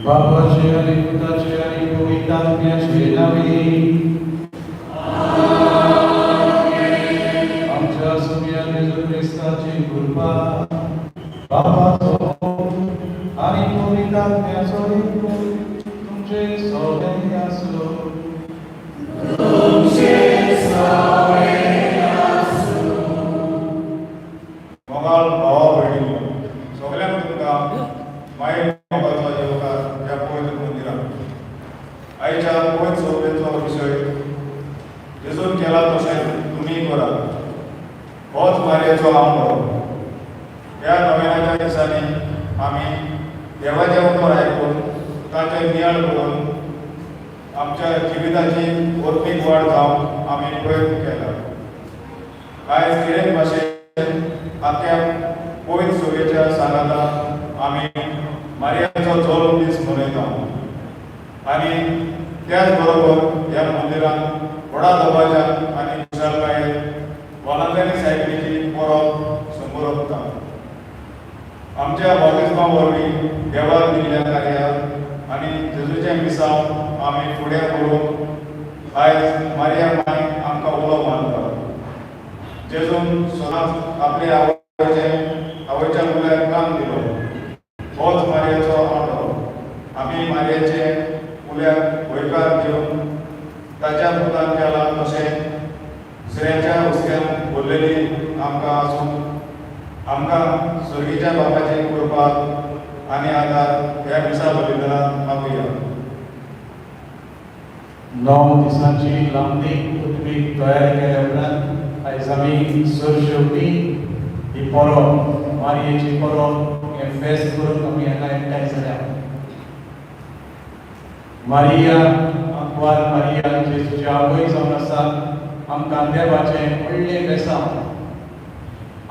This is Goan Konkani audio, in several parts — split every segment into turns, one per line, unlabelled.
बापाचे आनी पुताचे आनी पवित्र आत्म्याचे नांवे. आमच्या सुम्या जेजू क्रिस्ताची कृपा, बापाचो मोग आनी पवित्र आत्म्याचो एकवट तुमचे सगळे आसूं.
मोगाळ भावा भयणींनो, सगल्यांक तुमकां माये मोगाचो येवकार ह्या पवित्र मंदिरात. आयच्या पवित्र सभेचो विशय, जेजून केला तशें तुमी करात, होच मारयेचो आंवडो. ह्या नव्याच्या दिसांनी आमी देवाचें उतर आयकून, ताचें नियाळ करून, आमच्या जिविताची आत्मीक वाड जावंक आमी प्रयत्न केला. आयज किरेन भाशेन आख्या पवित्र सभेच्या सांगाता आमी मारियाचो जल्म दीस मनयता आनी त्याच बरोबर ह्या मंदिरांत व्हडा दबाज्यान आनी खुशालकायेन वालांतरी सायबिणीची परब समोरता. आमच्या बाप्तिस्मा वरवीं देवान दिल्ल्या कार्याक आनी जेजूचें मिसांव आमी फुडें करूंक आयज मारिया माय आमकां उलो मारता. जेजून सदांच आपले आवयच्या उल्याक कान दिलो, होच मारयेचो आंवडो. आमी मारयेचे उल्याक हयकार दिवन ताच्या पुतान केला तशें दुसऱ्याच्या हुस्क्यान भरलेली आमकां आसून आमकां सर्गीच्या बापाची कृपा आनी आदार ह्या मिसा बलिदानात मागुया.
9 दिसांची लांबणीक उद्वीक तयारी केल्या उपरांत आयज आमी सरशेवटी ही परब, मारयेची परब, हें फेस्त करून आमी हांगा एकठांय जाल्या. मारिया, आंकवार मारिया, जेजूची आवय जावन आसा, आमकां देवाचें व्हडलें बेसांव.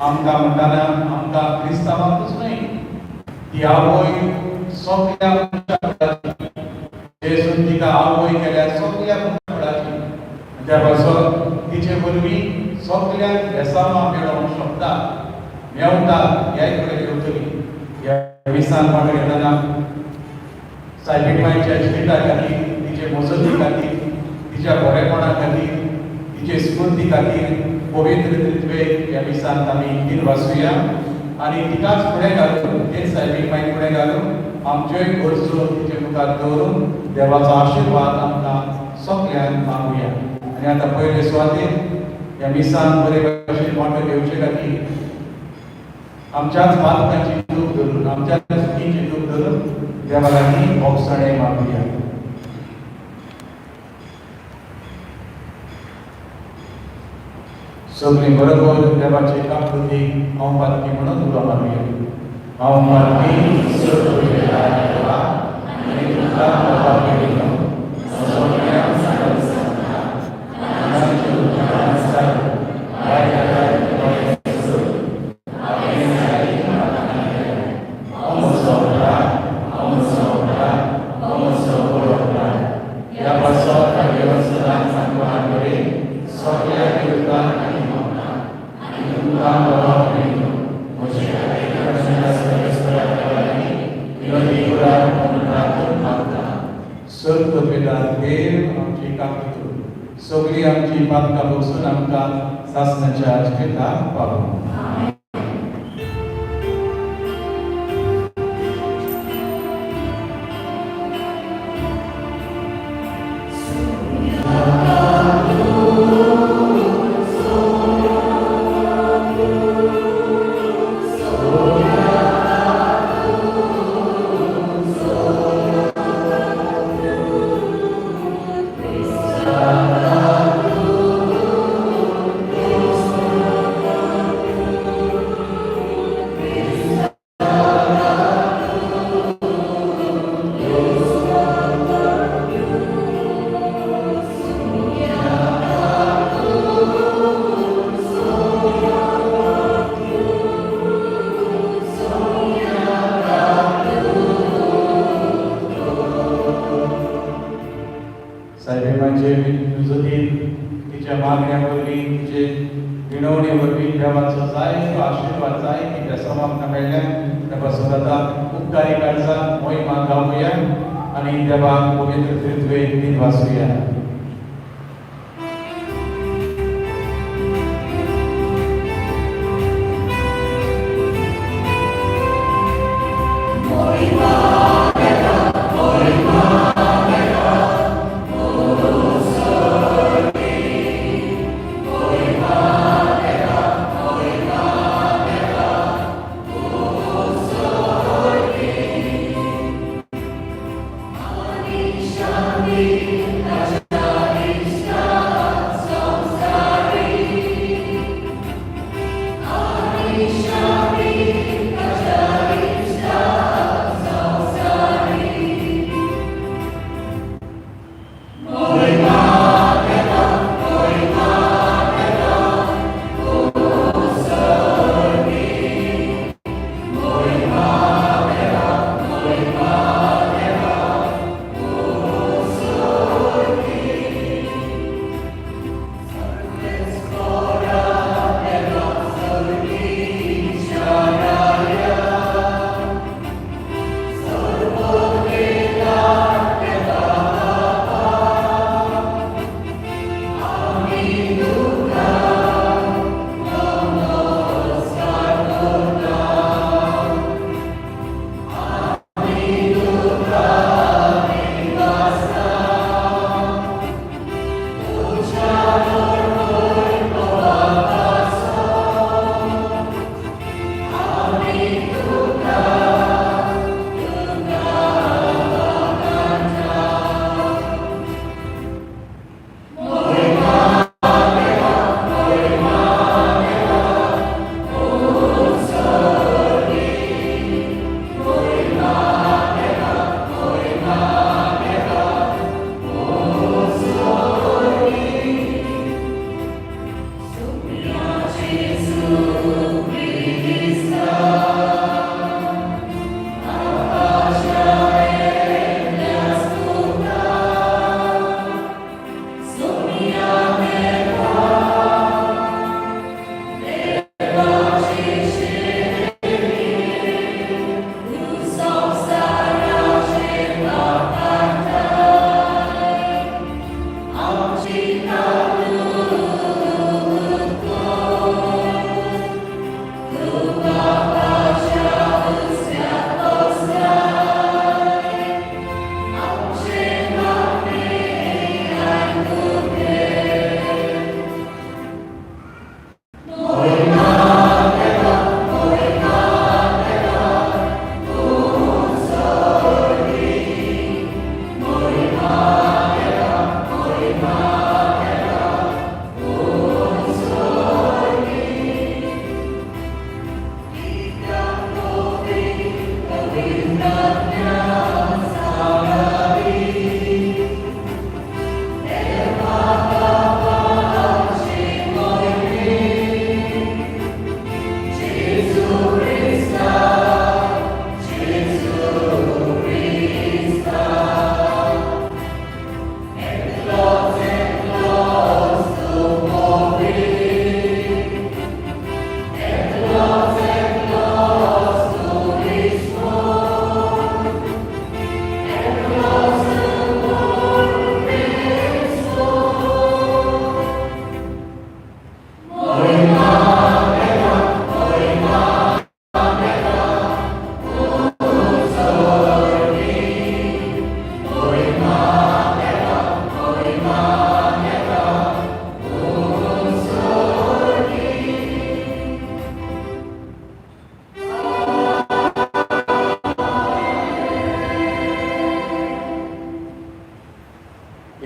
आमकां म्हणटाना आमकां क्रिस्तांवांकूच न्हय, ती आवय सगल्या मनशां, जेजून तिका आवय केल्या सगल्या मनशाची. त्या पासत तिचे वरवीं सगल्यांक बेसांवां मेळोवंक शकता, मेवता, ह्याय कडेन येवतली. ह्या मिसान वांटो घेतना सायबीण मायच्या जिविता खातीर, तिचे मजती खातीर, तिच्या बरेपणा खातीर, तिचे स्फूर्ती खातीर पवित्र त्रित्वेक ह्या मिसांत आमी दिनवासुया आनी तिकाच फुडें घालून, तेच सायबीण मायक फुडें घालून, आमच्योय गरजो तिचे मुखार दवरून देवाचो आशिर्वाद आमकां सगल्यांक मागुया. आनी आतां पयले सुवातेर ह्या मिसान बरे भशेन वांटो घेवचे खातीर आमच्याच पातकांची दूख धरून, आमच्याच चुकीची दूख धरून देवा लागीं भोगसणें मागुया. सगळीं बरोबर देवाचे काकूती हांव पातकी म्हणून उलो मारुया. हांव पातकी, देवा, आनी तुमकां बाबा भयणींनो, सगळ्यांक सांगता, हांव म्हजो अपराध, हांव म्हजो अपराध, हांव म्हजो व्हड अपराध. ह्या पासत हांव सदांच आंकवार मरियेक, सगळ्या देवतांक आनी भक्तांक आनी तुमकां बाबा भयणींनो, म्हजे खातीर सर्वेस्परा देवा लागीं विनवणी करात म्हणून प्रार्थना मागता. सर्व देव आमची काकूत करूं, सगळी आमची पातकां भोगसून आमकां सासणाच्या जिविताक पावूं. वरवीं तिचे विणवणे वरवीं देवाचो जायतो आशिर्वाद जाय ती बेसांव आमकां मेळ्ळ्या. त्या पासून आतां उपकारी काळजां मोहिमा गावया आनी देवाक पवित्र त्रित्वेक दिनवासुया.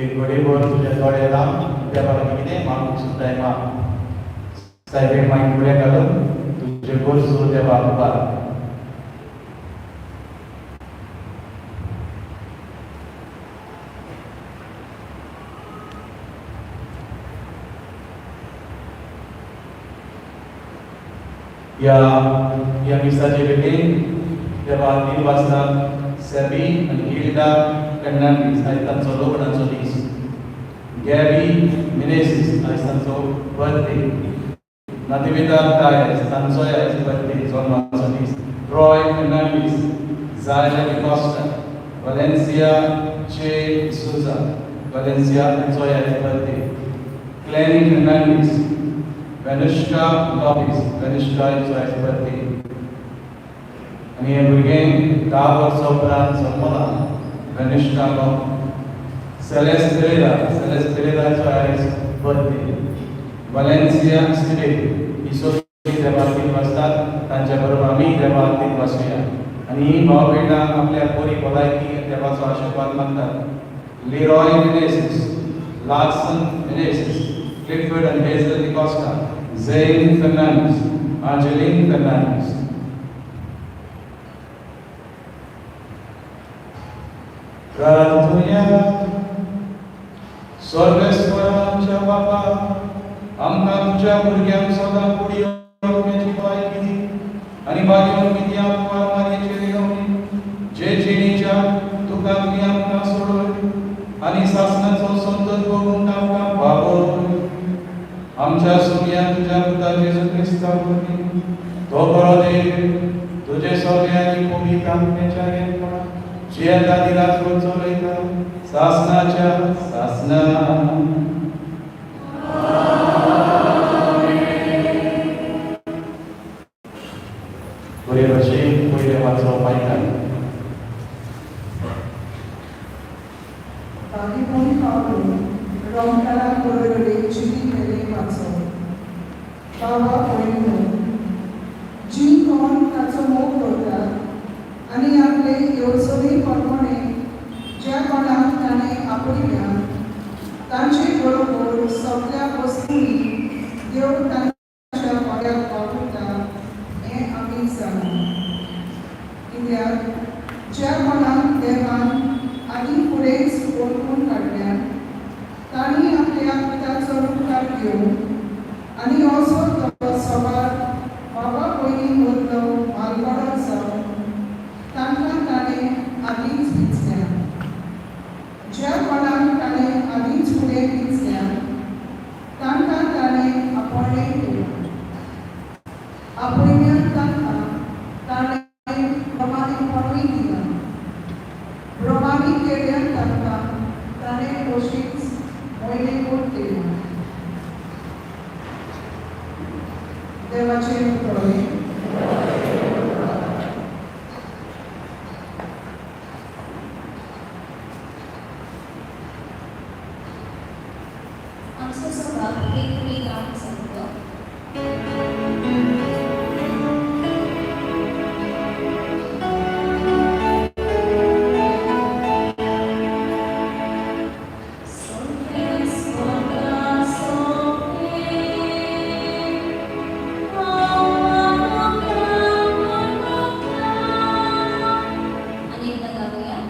एक घडीभर तुज्या दोळे लावन देवा लागीं कितें मागूंक सोदताय माग. सायबीण मागीर फुडें घालून तुज्यो गरजो देवाक उबार. ह्या ह्या मिसाचे भेटेन देवा 3 वाजता सॅबी आनी हिल्डा फेर्नांडीस आयज तांचो लग्नाचो दीस. गॅबी मिनेसीस आयज तांचो बर्थडे. नातिविदाद डायस तांचोय आयज बर्थडे, जल्माचो दीस. रॉय फेर्नांडीस, जायला डिकॉस्टा, वलेन्सिया जे डिसोजा, वलेन्सिया हांचोय आयज बर्थडे. क्लॅनी फेर्नांडीस, वेनुष्का लॉपीस, वेनुष्का हांचो आयज बर्थडे. आनी हें भुरगें 10 वर्सां उपरांत जल्मलां, वेनुष्का लॉपीस. सेलेस पेरेरा, सेलेस पेरेराचो आयज बर्थडे. वलेन्सिया स्टिरे, ही सगळीं देवाक दिनवासतात. तांच्या बरोबर आमी देवाक दिनवासुया. आनी ही भाव भयणां आपल्या बरी भलायकी, देवाचो आशिर्वाद मागतात. लिरॉय मिनेसिस, लाक्सन मिनेसिस, क्लिफर्ड आनी हेझल डिकॉस्टा, झेन फेर्नांडीस, आंजेलीन फेर्नांडीस. प्रार्थुया. सर्वेस्परा आमच्या बापा, आमकां तुज्या भुरग्यांक सदां कुडी आत्म्याची भलायकी दी आनी भाग्यवंती आत्मा मारयेचे येवनी जे जिणेच्या दुखांतली आमकां सोडय आनी सासणाचो संतोष भोगूंक आमकां पावय. आमच्या सोम्या तुज्या पुता जेजू क्रिस्ता वरवीं. तो बरो देव तुजे सगळे आनी पवित्र आत्म्याच्या एकपणान जियेता आनी राजवट चलयता सासनाच्या सासना. बरे भशेन पयले वाचप आयकात.
भागेपणी पावलो रोमकारांक बरयल्ले चिटी मेरेन वाचप. बाबा भयणीनो, जीं कोण ताचो मोग करतात आनी आपले येवजणे प्रमाणे ज्या कोणाक ताणें आपयल्या तांचे बरोबर सगळ्या वस्तूंनी देव तांच्या बऱ्याक वावुरता हें आमी जाणा. कित्याक ज्या कोणाक देवान आनी फुडेंच वळखून काडल्यात तांणी आपल्या पुताचो रुपकार घेवन आनी असो तो सवार बाबा पयलीं मदलो म्हालगडो जावन तांकां ताणें आदींच विंचल्या. ज्या कोणाक ताणें आदींच फुडें विंचल्या तांकां ताणें आपणें केलां. आपयल्या तांकां ताणें प्रमाणीपणूय दिलां. प्रमाणीत केल्यान तांकां ताणें तशीच मोयलेकूट केलां. देवाचें उतर हें.
आमचो सभाग एक गावन सांगता. आणि एकदा गाऊया.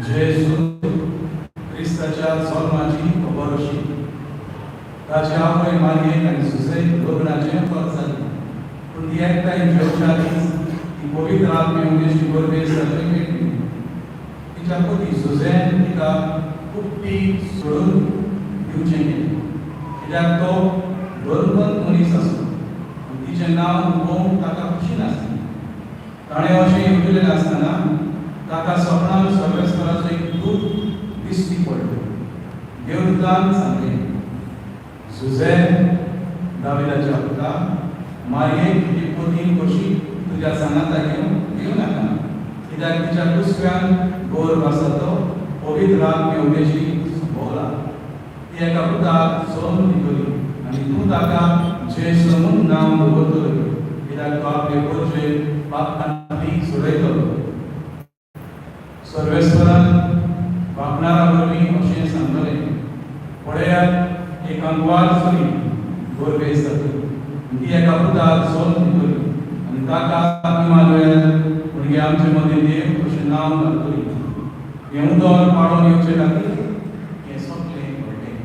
जेजू क्रिस्ताच्या जल्माची खबर अशी. ताचे आवय मारयेक आनी सुसेक लग्नाचें पद जालें, पूण ती एकठांय जेवच्या दीस ती पवित्र आत्मे उदेशी गोरबे जाल्ली मेळ्ळी. तिच्या पती सुझेन तिका कुट्टी सोडून दिवचें केलें, कित्याक तो धर्मवंत मनीस आसलो आनी तिचें नांव उलोवंक ताका खुशी नासली. ताणें अशें येवजिलेलें आसतना ताका सपनान सर्वेस्पराचो एक दूत दिश्टी पडलो. देवदूतान सांगलें, सुझेन, दाविदाच्या पुता, मारयेक तुजी पतीन कशी तुज्या सांगाता घेवन घेवं नाका, कित्याक तिच्या कुसव्यान गर्भ आसा तो पवित्र आत्मे उदेशी संभवला. ती एका पुताक जल्म दितली आनी तूं ताका जेजू म्हूण नांव दवरतलो, कित्याक तो आपले प्रजेक पापांतली सोडयतलो. सर्वेस्वरान वागणारा वरवीं अशें सांगलें, पळयात, एक आंकवार चली गर्भेस्त जातली आनी ती एका पुताक जल्म दितली आनी ताका इमानुएल, म्हणजे आमचे मदीं देव, अशें नांव घालतली. हें उदक पाळोवन येवचे खातीर हें सगळें घडलें.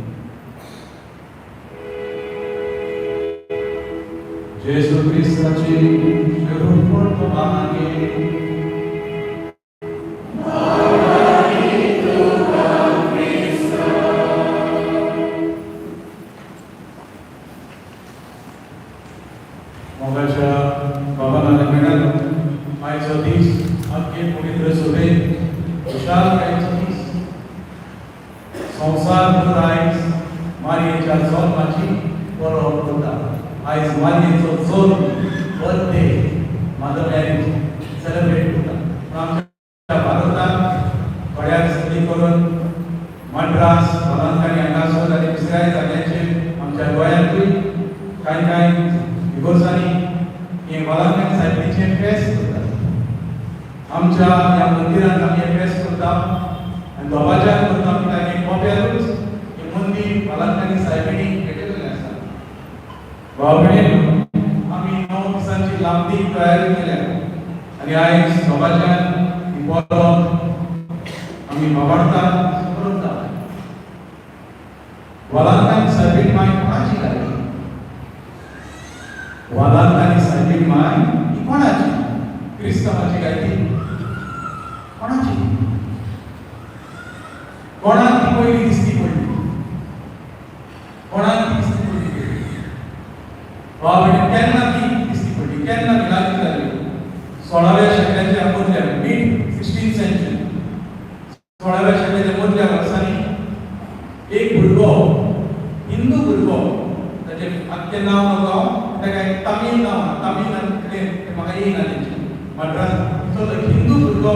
जेजू क्रिस्ताचे शेरूप मागे. मोगाच्या बाबा नानक, आयचो दीस आमचे पवित्र सभेत खुशालकायेचो दीस. संवसारभर आयज मारयेच्या जल्माची परब करता. आयज मारयेचो जल्म, बर्थडे, मदर मॅरीज सेलिब्रेट करता. पूण आमच्या भारतांत थोड्या दिसांनी करून मद्रास, वेलंकनी हांगासर आनी दुसऱ्याय जाग्यांचेर, आमच्या गोंयांतूय कांय कांय इगर्जांनी हे वेलंकनी सायबिणीचें फेस्त करतात. आमच्या ह्या मंदिरांत आमी हें फेस्त करता आनी दबाज्यान करता, कित्याक हें कोप्यारूच हें मंदीर वेलंकनी सायबिणी पेटयलेलें आसा. भाव भयणींनो, आमी 9 दिसांची लांबदीक तयारी केल्या आनी आयज दबाज्यान ही परब आमी बोवाळटात, करता. वेलंकनी सायबीण माय कोणाची गाय? वेलंकनी सायबीण माय ही कोणाची? क्रिस्तांवाची गाय ती कोणाची? कोणाक ती पयली दिसती पडली? कोणाक ती दिसती पडली? भाव भयणी, केन्ना ती दिसती पडली? केन्ना मिलाग्री जाली? 16व्या शेंकड्याच्या मदल्या, मीड 16 सेंचुरी, 16व्या शेंकड्याच्या मदल्या वर्सांनी एक भुरगो, हिंदू भुरगो, ताचें आख्खें नांव नको, ताका एक तमीळ नांव, तमीळ ते म्हाका येयना तेंचें, मद्रास. तो हिंदू भुरगो,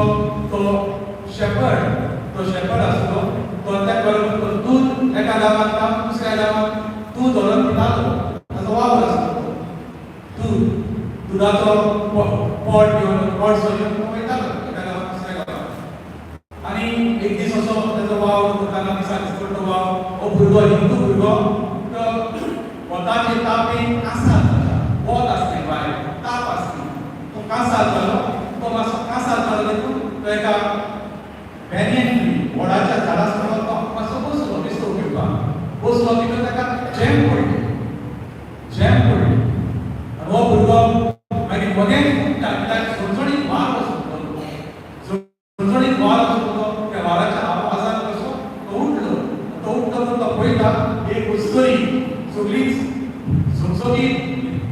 तो शेपर्ड, तो शेपर्ड आसलो. तो त्या बरोबर तो दूद एका गांवांत दुसऱ्या गांवांत दूद व्हरून दितालो. ताचो वावर आसलो. दूद, दुदाचो पोट घेवन, पॉटसो घेवन तो वयतालो एका गांवांत दुसऱ्या गांवांत. आनी एक दीस असो ताचो वावर करताना, दिसा दिसपट्टो वावर, हो भुरगो, हिंदू भुरगो, तो वताचे तापेन कासार जाता. वत आसलें भायर, ताप आसली, तो कासार जालो. तो मातसो कासार जालो देखून तो एका बॅनियन ट्री, वडाच्या झाडा सकयल तो मातसो बसलो, विसव घेवपाक बसलो. तितून ताका झेम पडली, झेम पडली आनी हो भुरगो मागीर मगेन उठ्ठा, कित्याक झणझणीत वारो सुटलो. झणझणीत वारो सुटलो, त्या वाराच्या आवाजान कसो तो उठलो. तो उठलो तो पळयता, एक अस्तरी सगळीच झगझगीत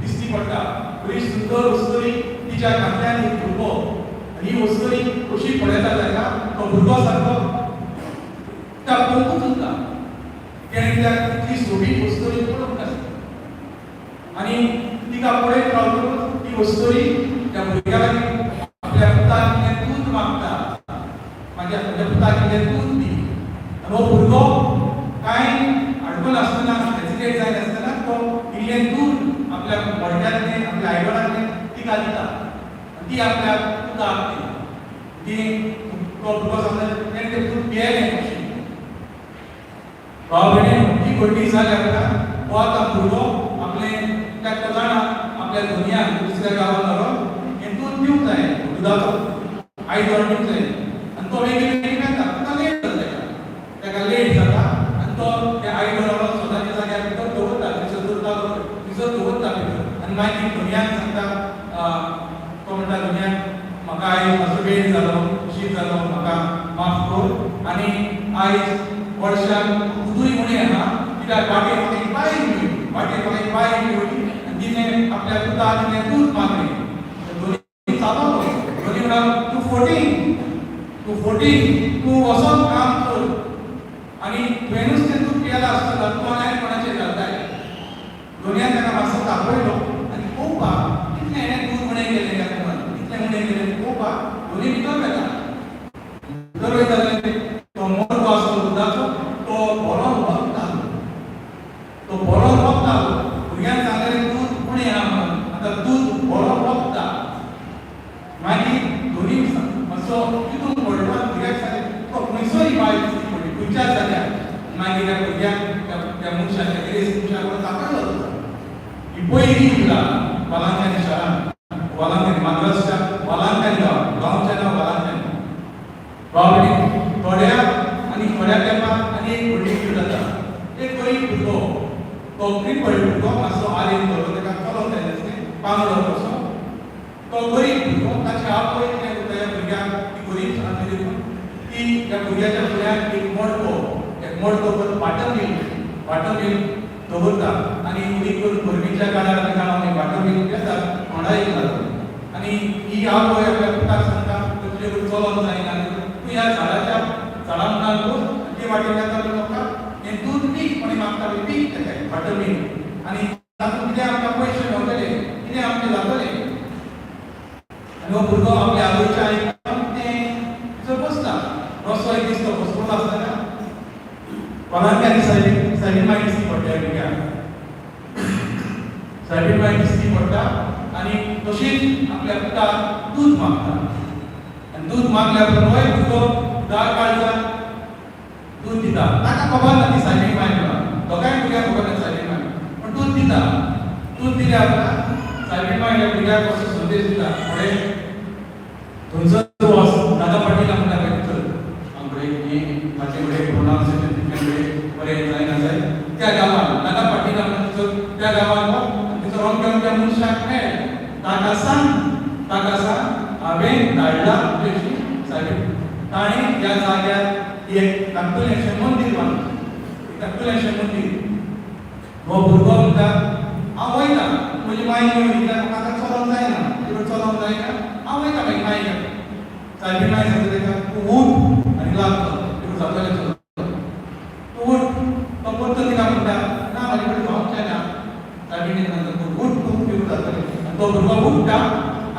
दिसती पडटा, बरी सुंदर अस्तरी. तिच्या खांद्यान एक भुरगो आनी ही अस्तरी कशी पळयता ताका. तो भुरगो सारको त्या पळोवंकूच उरता. तेणें कित्याक इतली सोबीत अस्तरी पळोवंक नासली. आनी तिका पळयत रावतकूच ती अस्तरी त्या भुरग्या लागीं, आपल्या पुताक इल्लें दूद मागता, म्हाज्या म्हज्या पुताक इल्लें दूद दी. आनी हो भुरगो कांय आडकून आसतना, हेजिटेट जायनासतना तो इल्लें दूद आपल्या मडक्यांतलें, आपल्या आयदनांतलें तिका दिता आनी ती आपल्या पुताक दिता. ती, तो भुरगो सांगता, तेणें तें दूद पियेलें कशें. भाव भयणी, ती घडणी जाल्या उपरांत हो आतां भुरगो आपले, त्या तो जाणा, आपल्या धनयाक दुसऱ्या गांवांत व्हरोन हें दूद दिवंक जाय, दुदाचो आयदन दिवंक जाय. आनी तो बेगीन बेगीन येता. तो ते आयडॉल स्वताच्या जाग्यार भितर दवरता, थंयसर दवरता, थंयसर दवरता भितर. आनी मागीर धनयाक सांगता, तो म्हणटा धनयाक म्हाका आयज मातसो वेळ जालो, उशीर जालो, म्हाका माफ कर. आनी आयज वर्षाक दुदूय उणें आहा, कित्याक वाटेर म्हाका एक बायल मेळ्ळी, वाटेर म्हाका एक बायल मेळ्ळी आनी तिणें आपल्या पुताक तिणें दूद मागलें. धनी चाबलो, धनी म्हणालो तूं फोटींग, तूं फोटींग, तूं वचोन काम कर आनी तुवेंनूच तें दूद पियेलां आसतना तूं आनी कोणाचेर घालताय. धनयान ताका मातसो तापयलो आनी पळोवपाक कितलें हेणें दूद उणें केलें काय म्हणून, कितलें उणें केलें पळोवपाक धनी भितर वेता. भितर वयता तो मडको आसलो दुदाचो, तो भरोन वतालो, तो भरोन वतालो. भुरग्यान सांगलें दूद उणें आहा म्हणून, आतां दूद भरोन वता. मागीर धनी मातसो चिंतून पडलो आनी भुरग्याक सांगलें तुका खंयसर ही बायल दिसली पडली, खंयच्या जाग्यार. मागीर त्या भुरग्याक त्या मनशाक, त्या गिरेस्त मनशाक व्हरून दाखयलो. ही पयली उरला वालांकानी शारान, वालांकानी माद्रासच्या वालांकानी गांव, गांवचें नांव वालांकानी. बाबडी थोड्या आनी थोड्या तेंपार आनी एक व्हडली फील्ड जाता. एक गरीब भुरगो, तो क्रिपल भुरगो, मातसो आरेन धरलो, ताका चलोवंक जाय नासलें, पांगडो कसो. तो गरीब भुरगो, ताची आवय कितें करता, ह्या भुरग्याक, ती गरीब आसली देखून ती त्या भुरग्याच्या फुड्यान एक मडको, एक मडको करून बाटर मिल्क, बाटर मिल्क दवरता. आनी उदीक करून गरमेच्या काळार आमी जाणा आमी बाटर मिल्क घेतात थोंडाक लागून. आनी ही आवय आपल्या पुताक सांगता, तुजे कडेन चलोवंक जायना, तूं ह्या झाडाच्या झाडा मुखार बस, ते वाटेन येता लोकांक हें दूद पीक कोणी मागता पीक तें बाटर मिल्क, आनी तातूंत कितें आमकां पयशे मेवतले, कितें आमचें जातलें. आनी हो भुरगो आपल्या आवयच्या आयकून तें थंयसर बसता. बसलो एक दीस तो बसलो आसतना वालांकानी सायबीण, सायबीण माय दिसती पडटा भुरग्याक, सायबीण माय दिसती पडटा आनी तशीच आपल्या पुताक दूद मागता. आनी दूद मागल्या उपरांत होय भुरगो दार काळजान दूद दिता. ताका खबर ना ती सायबीण माय म्हणून, दोगांय भुरग्यांक खबर ना सायबीण माय, पूण दूद दिता. दूद दिल्या उपरांत सायबीण माय ह्या भुरग्याक कसो संदेश दिता, फुडें थंयसर वच, दादा पाटील म्हणटा पळय थंयसर, आमकडे ही ताचे कडेन प्रोनाउन्सिएशन तितलें कडेन बरें जायना जाय. त्या गांवान दादा पाटील म्हणटा थंयसर, त्या गांवान वच आनी थंयसर अमक्या अमक्या मनशाक मेळ, ताका सांग, ताका सांग हांवें धाडला तुजेशी सायबीण, ताणें ह्या जाग्यार एक धाकटुलेंशें मंदीर बांदलें, एक धाकटुलेंशें मंदीर. हो भुरगो म्हणटा हांव वयता, म्हजी माय घेवन कित्याक म्हाका आतां चलोवंक जायना, तुजें चलोवंक जायना, हांव वयता मागीर माय घेवन. सायबीण माय सांगता ताका तूं उठ आनी लाग चल, तुका जातलें चल, तूं उठ. तो परतो तिका म्हणटा ना म्हाजे कडेन जावचें ना. सायबीण सांगता तूं उठ, तूं तुका जातलें. आनी तो भुरगो उठ्ठा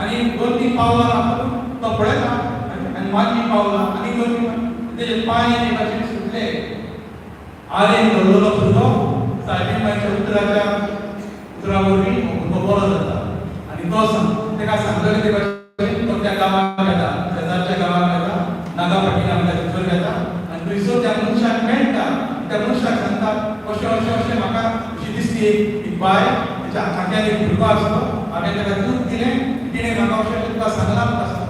आनी दोन तीन पावलां मारता, तो पळयता आनी मागीर पावलां आनी दोन तीन तेजे पांय आनी भाशेन सुटले. आरेन धरलेलो भुरगो सायबीण मायच्या उतराच्या उतरा वरवीं भुरगो बरो जाता. आनी तो ताका सांगलेले ते भाशेन तो त्या गांवांत वेता, शेजारच्या गांवांत वेता, नागा पाटीला म्हणटा थंयसर वेता आनी थंयसर त्या मनशाक मेळटा. त्या मनशाक सांगता अशें अशें अशें म्हाका अशी दिसली एक बायल, तेच्या खांद्यार एक भुरगो आसलो, हांवें ताका दूद दिलें, तिणें म्हाका अशें तुका सांगलां म्हणटा आसता.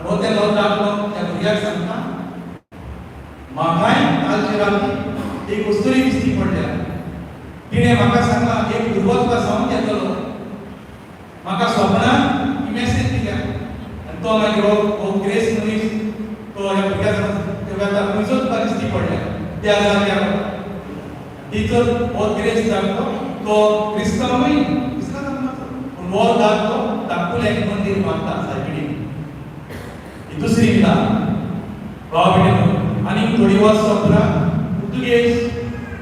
हो ते दादलो त्या भुरग्याक सांगता म्हाकाय कालचे राती एक अस्तुरी दिसती पडल्या, तिणें म्हाका सांगलां एक भुरगो तुका सांगूंक येतलो, म्हाका स्वप्नान ही मॅसेज दिल्या. आनी तो मागीर हो गिरेस्त मनीस तो ह्या भुरग्याक सांगता खंयचो तुका दिसती पडल्या त्या जाग्यार. टिचर हो गिरेस्त दादलो तो क्रिस्तांवूय, क्रिस्तांव धर्माचो, पूण हो दादलो धाकटुलें एक मंदीर बांदता सायबिणीक. ही दुसरी विधा भाव भयणीनो. आनी थोडी वर्सां उपरांत पुर्तुगेज,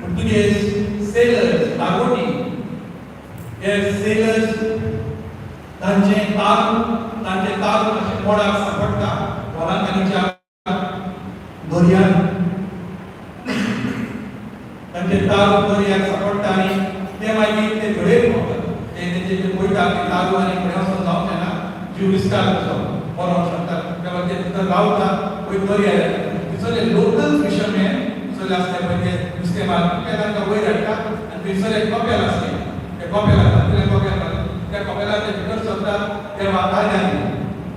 पुर्तुगेज सेलर्स, नागोटी हे सेलर्स तांचे तारू, तांचे तारू अशें मोडाक सांपडटा वेलांकनीच्या दर्यान. तांचे तारू दर्याक सांपडटा आनी ते मागीर ते धडेर पावतात. ते तेंचे जे वयता ते तारू आनी फुडें वचून जावचें ना, जीव रिस्कार कसो मरोंक शकता, तेन्ना ते थंय रावतात. वयर दर्यार थंयसरले लोकल फिशरमॅन थंयसरले आसले पळय ते नुस्तेमार, ते तांकां वयर हाडटा. आनी थंयसर एक कपेल आसलें, तें कपेल आसा तुजें कपेल, त्या कपेलात ते भितर सरतात देवा कार्यान,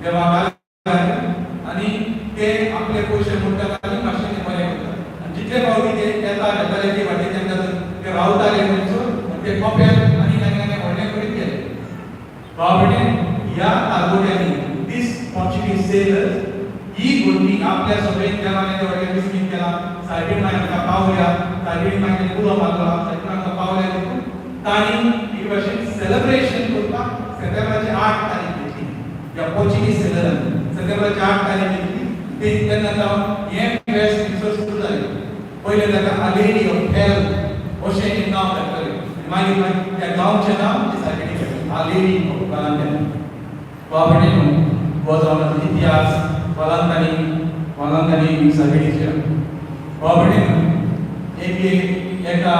देवा कार्यान, आनी ते आपले पयशे मोडटात आनी मातशें ते बरें करतात. आनी कितले फावटी ते येता येताले ते वाटेच्यान तांकां ते रावताले थंयसर आनी ते कपेल आनी तांकां ते व्हडलें करीत गेले. भाव भयणी, ह्या तागोट्यांनी दीस पोर्चुगीज सेलर्स ही गोंदी आपल्या सभेन देवाने ते व्हडलें विस्मीत केला. सायबीण माय आमकां पावल्या, सायबीण माय उलो मारला, सायबीण आमकां पावल्या देखून तांणी एक भाशेन सेलिब्रेशन करपाक सप्टेंबराची 8 तारीख घेतली. ह्या पोर्चुगीज सेलरांनी सप्टेंबराची 8 तारीख घेतली. ते तेन्ना जावन हें फेस्त थंयसर सुरू जालें. पयलें ताका आलेरी ऑफ हेल्थ अशें एक नांव घातलें. मागीर मागीर त्या गांवचें नांव ते सायबिणी घातलें, आलेरी ऑफ बालांत्यानी. भाव भयणीनो, हो जावन इतिहास बालांतांनी बालांतांनी सायबिणीच्या. भाव भयणीनो, एक एक एका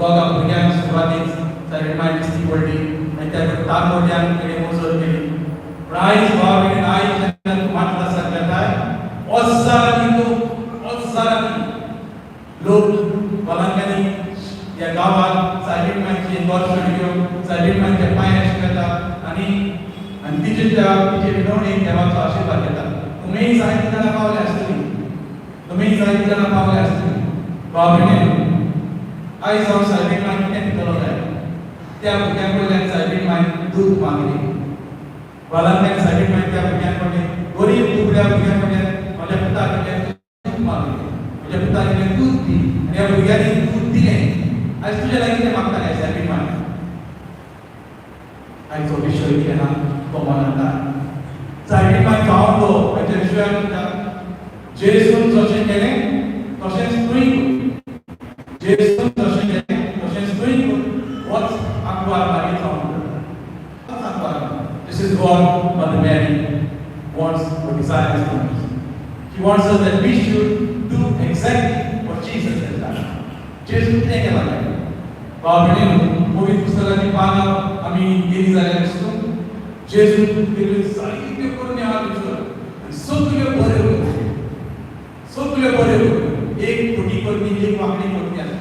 दोगा भुरग्यांक सुरवातीक सायबीण माय दिसती पडली आनी त्या तारमोट्यान तेणें मोजर केली. पूण आयज भाव भयणीन, आयज जेन्ना तूं माटलासाक वेताय, हजारांनी लोक, हजारांनी लोक बालांकांनी ह्या गांवांत सायबीण मायचें दर्शन घेवन सायबीण मायच्या पांयां शिकयता आनी आनी तिचे त्या तिचे विनवणेक देवाचो आशिर्वाद घेता. तुमीय जायतीं जाणां पावले आसतली, तुमीय जायतीं जाणां पावले आसतली. भाव भयणीनो, आयज हांव सायबीण माय कितें दितलो जाय? त्या भुरग्यां कडल्यान सायबीण माय दूद मागली. बालांकांनी सायबीण माय त्या भुरग्यां कडल्यान, गरीब दुबळ्या भुरग्यां कडल्यान, म्हज्या पुता कडल्यान दूद मागली, म्हज्या पुता कडल्यान दूद दी. आनी ह्या भुरग्यांनी दूद दिलें. आयज तुज्या लागीं कितें मागताले सायबीण माय? आयचो विशय कितें आहा तो मनांत सायबीण माय जावन दो. हाच्या विशयान म्हणटा, जेजून जशें केलें तशेंच तुंय कर. जेजून जशें केलें तशेंच तुंय कर. होच आंकवार मारी जावन होच आंकवार. This is what Mother Mary wants or desires from us. She wants us that we should do exactly what Jesus has done. जेजून कितें केलां काय? भाव भयणीनो, पवित्र पुस्तकाची पानां आमी गेली जाल्यार दिसतो जेजून केल्ल्यो जायत्यो करण्यो आहा थंयसर आनी सगल्यो बऱ्यो करण्यो, सगल्यो बऱ्यो करण्यो. एक खोटी करणी, एक वांकडी करणी आसा.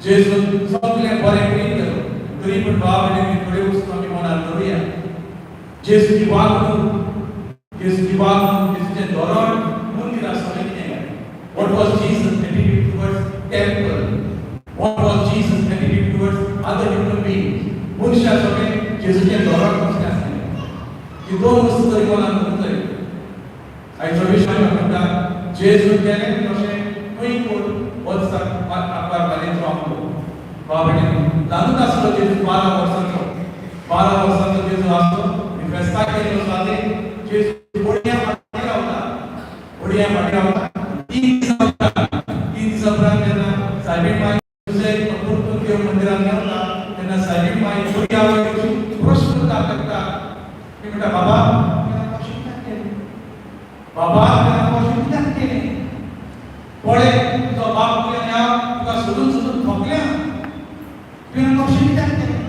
जेजून सगळें बरें करीत गेलो. तरी पूण भाव भयणीनी, थोड्यो वस्तू आमी मनात दवरुया. जेजूची वागणूक, जेजूची वागणूक, जेजूचें धोरण मंदिर आसतलें कितें काय? What was Jesus' attitude towards temple? What was Jesus' attitude towards other human beings? मनशा सगळें जेजूचें धोरण कसलें आसलें? ही दोन वस्तू तरी मनात दवरतय. आयचो विशय म्हणटा, जेजून केलें तशें तुंय कर. होच आंकवार मारयेचो आमलो. भाव भयणीनो, ल्हानूच आसलो जेजू, 12 वर्सांचो, 12 वर्सांचो जेजू आसलो. आनी फेस्ताक गेल्लो सुवातेर जेजू बोडयां फाटीं रावता, बोडयां फाटीं रावता. 3 दिसां उपरांत, 3 दिसां उपरांत जेन्ना सायबीण माय जुझे परतून देव मंदिरात मेवता तेन्ना सायबीण माय बोडया वयर प्रश्न करता. ती म्हणटा, बाबा, तुवें कशें कित्याक केलें? बाबा, तुवें कशें कित्याक केलें? पळय, तुजो बाप आनी हांव तुका सोदून सोदून थकल्या. तुवें कशें कित्याक केलें?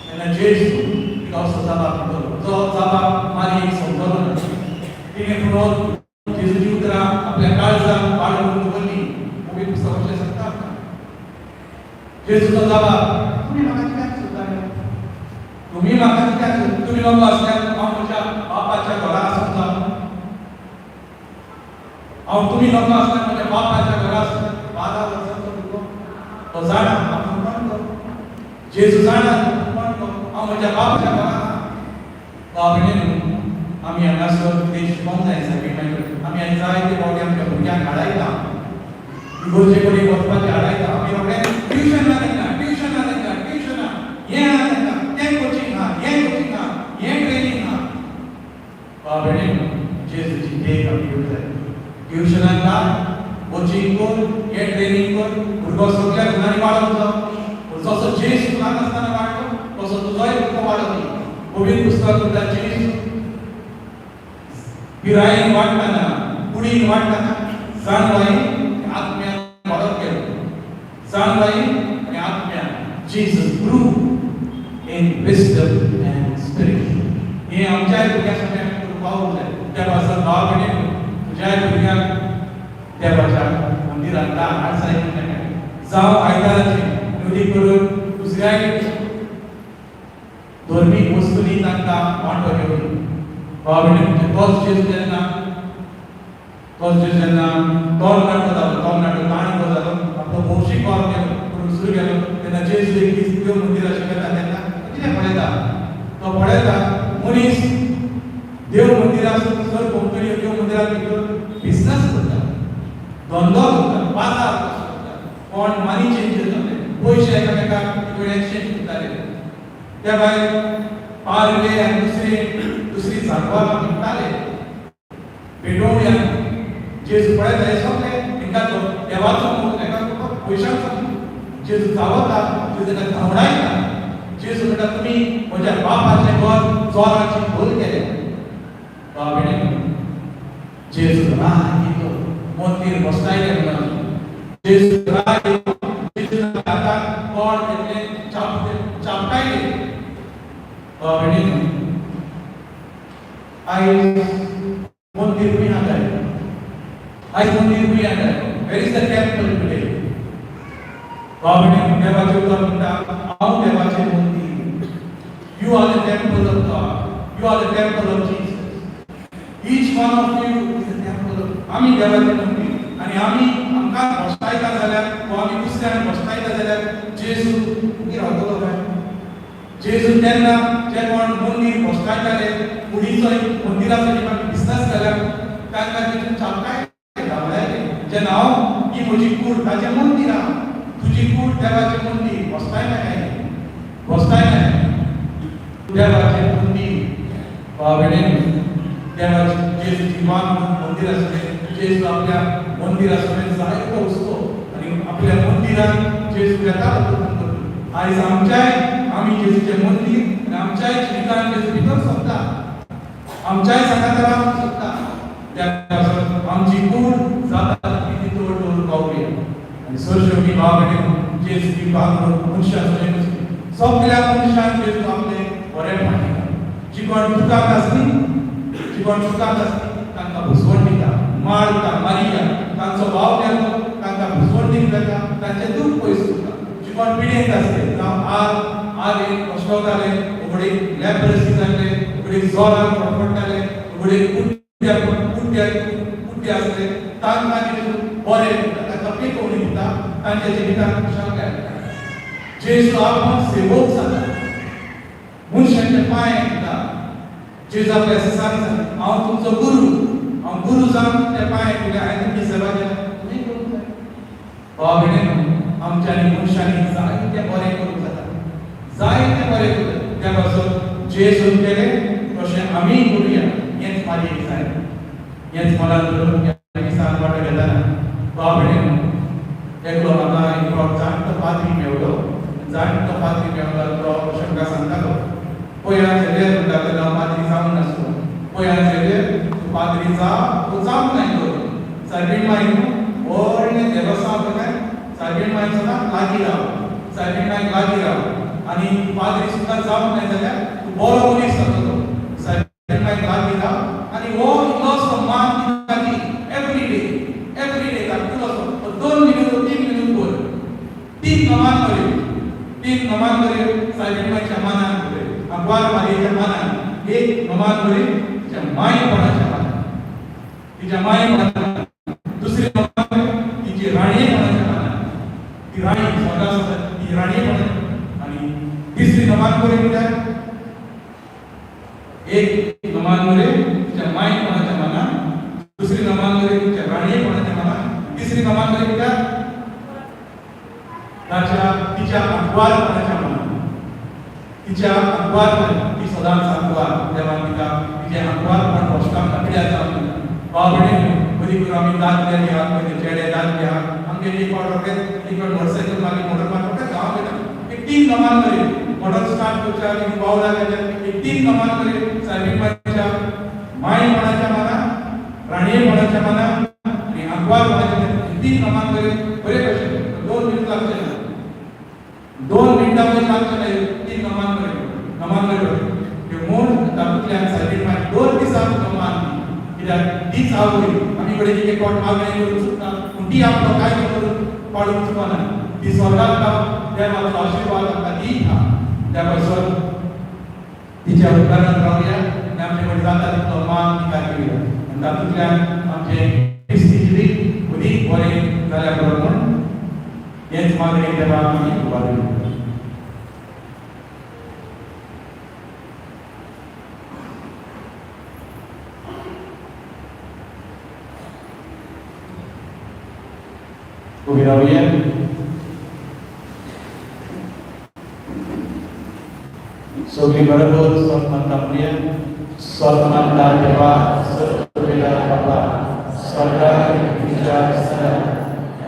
तेन्ना जेजू तिका असो जाबाब दितलो, जो जाबाब मारयेक समजलो ना. तिणें पुरो जेजूची उतरां आपल्या काळजान बाळगून दवरली. पवित्र पुस्तक अशें सांगता आमकां. जेजूचो जाबाब, तुमी म्हाका कित्याक सोदताले? तुमी म्हाका कित्याक सोद? तुमी नको आसल्यार हांव म्हज्या बापाच्या घरा आसूंक जावं. हांव तुमी नको आसल्यार म्हज्या बापाच्या घरा आसूं. 12 वर्सांचो भुरगो तो जाणा आपूण कोण तो. जेजू जाणा आपूण कोण तो. हांव म्हज्या बापाच्या घरा आहा. भाव भयणीनो, आमी हांगासर कितें शिकोंक जाय सायबीण मागीर. आमी आनी जायते फावटी आमच्या भुरग्यांक हाडायता, इगोर्जे कडेन वचपाचें हाडायता. आमी रोखडे ट्युशन ना तांकां, ट्युशन ना तांकां, ट्युशन ना, हें आहा तांकां, तें कोचिंग आहा, हें कोचिंग आहा, हें ट्रेनींग आहा. भाव भयणीनो, जेजूची देख आमी घेवंक जाय. ट्युशनाक ना, कोचिंग कर, हें ट्रेनींग कर, भुरगो सगळ्या गुणांनी वाडत जावं. पूण जसो जेजू ल्हान आसतना वाडलो तसो तुजोय भुरगो वाडत. पवित्र पुस्तक म्हणटा, जेजू पिरायेन वाडटना, कुडीन वाडटना, जाणवायेन आत्म्यान वाडत गेलो. जाणवायेन आनी आत्म्यान. Jesus grew in wisdom and spirit. हें आमच्याय भुरग्यां सगळ्यांक आमी करूंक पावूंक जाय. त्या पासत भाव भयणी, तुज्याय भुरग्यांक देवाच्या मंदिरांत धाड. हाड म्हणटा, जावं आयताराचें नदी करून दुसऱ्याय धर्मीक वस्तूंनी तांकां वांटो घेवन. भाव भयणी, तोच जेजू जेन्ना तो जेन्ना तरणाटो जालो, तरणाटो ताणटो जालो, आपलो भौशीक वावर केलो, करूंक सुरू केलो, तेन्ना जेजू एक दीस देव मंदिरात शिकयता तेन्ना कितें पळयता, तो पळयता मनीस देव मंदिरात सर भोंवतणी देव मंदिरात भितर बिजनस करता, धंदो करता, बाजार कसो करता, कोण मनी चेंज करताले, पयशे एकामेकाक कडेन एक्सचेंज करताले. त्या भायर पारवे आनी दुसरी दुसरी जानवरां विकताले पेटोवया. जेजू पळयता हे सगळे हेंकां देवाचो मोग, हेका पयशांचो मोग. जेजू चावता, जेजू ताका धांवडायता. जेजू म्हणटा, तुमी म्हज्या बापाचें घर चोराची घोल केल्या. बाबेणे, जेजू राग येयलो, मंदीर भस्टायलें म्हणून जेजू राग येयलो. जेजू हाताक कोण घेतलें, चापटायलें. बाबेणे, आयज मंदीर खंय आसा? आयज मंदीर खंय आसा? Where is the temple today? बाबेणे, देवाचें उतर म्हणटा, हांव देवाचें मंदीर. You are the temple of God. You are the temple of Jesus. Each one of you is the temple of. आमी देवाचें मंदीर आनी आमी आमकां भश्टायता जाल्यार वा आमी दुसऱ्यांक भश्टायता जाल्यार जेजू उगी रावतलो काय? जेजू तेन्ना जे कोण मंदीर भश्टायताले, कुडीचो मंदिराचो जे कोण बिजनस केल्यार, तांकां जेजू चापकाय धांवडायले. जेन्ना हांव ही म्हजी कूड ताचें मंदीर आहा, तुजी कूड देवाचें मंदीर, भश्टायना काय? भश्टायना देवाचें मंदीर. बाबेणे, देवाचें जेजूची मान मंदीर आसलें. जेजू आपल्या मंदिरा समेत जायतो वचतो आनी आपल्या मंदिरात जेजू येतालो. आयज आमच्याय आमी जेजूचें मंदीर आनी आमच्याय जिवितान जेजू भितर सरता, आमच्याय सांगाता रावंक शकता. त्या पासून आमची कूड जाता तितली चड दवरूंक पावया. आनी सरशेवटी बाबा, जेजू कृपा करून मनशां सगल्या मनशांक जेजू आपले बरेपण दिता. जी कोण दुखांत आसली, जी कोण दुखांत आसली, तांकां भुजवण दिता. मार्ता, मारिया तांचो भाव गेलो, तांकां भुजवण दिवंक जाता, तांचें दूख पयस करता. जी कोण पिडेंत आसले, जावं आग आगेन कश्टवताले, उगडीक लेप्रसी जाल्ले, उगडीक जोरान फडफडटाले, उगडीक कुड्ड्या कुड्ड्या कुड्डे आसले, तांकां जेजू बरें करता, तांकां पेटोवणी दिता, तांच्या जिवितांत खुशालकाय हाडटा. जेजू आपण सेवक जाता, मनशाचे पांय धुता. जेजू आपल्या शिसांक, हांव तुमचो गुरू, हांव गुरू जावन तुमच्या पांय धुले, हांवें तुमची सेवा केल्या, तुमी करूंक जाय. भाव भयणींनो, आमच्यांनी मनशांनी जायतें बरें करूंक जाता, जायतें बरें करूंक जाता. त्या पासून जेजून केलें तशें आमीय करुया, हेंच म्हाजी एक जाय, हेंच मनात धरून ह्या दिसान वांटो घेतना. भाव भयणींनो, एकलो म्हाका एक जाणटो पाद्री मेवलो. जाणटो पाद्री मेवलो, तो अशें म्हाका सांगतालो, पळय झेवियर, म्हणटा तेन्ना हांव पाद्री जावंक नासलो, पळय झेवियर, तूं पाद्री जा, तूं जावंक नाय तो सायबीण माई न्हू व्हडलें देवस्थान आसा काय, सायबीण माई सदांच लागीं राव, सायबीण माईक लागीं राव आनी तूं पाद्री सुद्दां जावंक नाय जाल्यार तूं बरो मनीस जातलो. सायबीण माईक लागीं राव आनी हो इल्लोसो मान तिका दी एवरी डे, एवरी डे धाकटुलोसो 2 मिनूत, 3 मिनूत बोल, तीन नमान करी, तीन नमान करी सायबीण माईच्या मानान करी, आंकवार मारयेच्या मानान एक नमान करी, तिच्या मायपणाच्या मानान, तिच्या मायपणाच्या, दुसरी नमान करी तिची राणयेपणाच्या मानान, ती राणी स्वतः आसा ती राणयेपणाच्या, आनी तिसरी नमान करी कित्याक? एक नमान करी तिच्या मायपणाच्या मानान, दुसरी नमान करी तिच्या राणयेपणाच्या मानान, तिसरी नमान करी कित्याक? ताच्या तिच्या आंकवारपणाच्या मनान, तिच्या आंकवारपण. ती सदांच आंकवार. देवान तिका तिचें आंकवारपण भश्टाक पिड्यार जावन दिता. भाव भयणींनो, मदीं करून आमी दादले बी आहात पळय, चेडे दादले आहात आमगे, एक फावट रोखडेच एक फावट मोटरसायकल मारली, मोटर मारली, रोखडेच गांवां वयता. एक तीन नमान करी मोटर स्टार्ट करच्या आनी पावला गेल्या, एक तीन नमान करी सायबीण माईच्या मायपणाच्या मनान, राणयेपणाच्या मनान आनी आंकवारपणाच्या मनान तीन नमान करी. बरे भशेन 2 मिनट लागचे ना, 2 मिनटां पयलीं लागचे ना. तीन नमान करी, नमान करी त्यो मूळ तातूंतल्यान सायबीण माई 2 दिसांक तुका मान दी, कित्याक तीच आवय. आमी कडेन एक एक फावट मागणें करूंक चुकता, पूण ती आपलो कांय करून पाडूंक चुकना. ती स्वर्गाक देवाचो आशिर्वाद आमकां दीत आहा. त्या पासून तिच्या उपकारान रावया आनी आमचे कडेन जाता तितलो मान तिका दिवया आनी तातूंतल्यान आमचें मागणी देवा आमी उबारली. उबी रावया. सगळी बरोबर सन्मानता म्हणूया. सन्मानता देवा सर्व बाबा सरकार विचार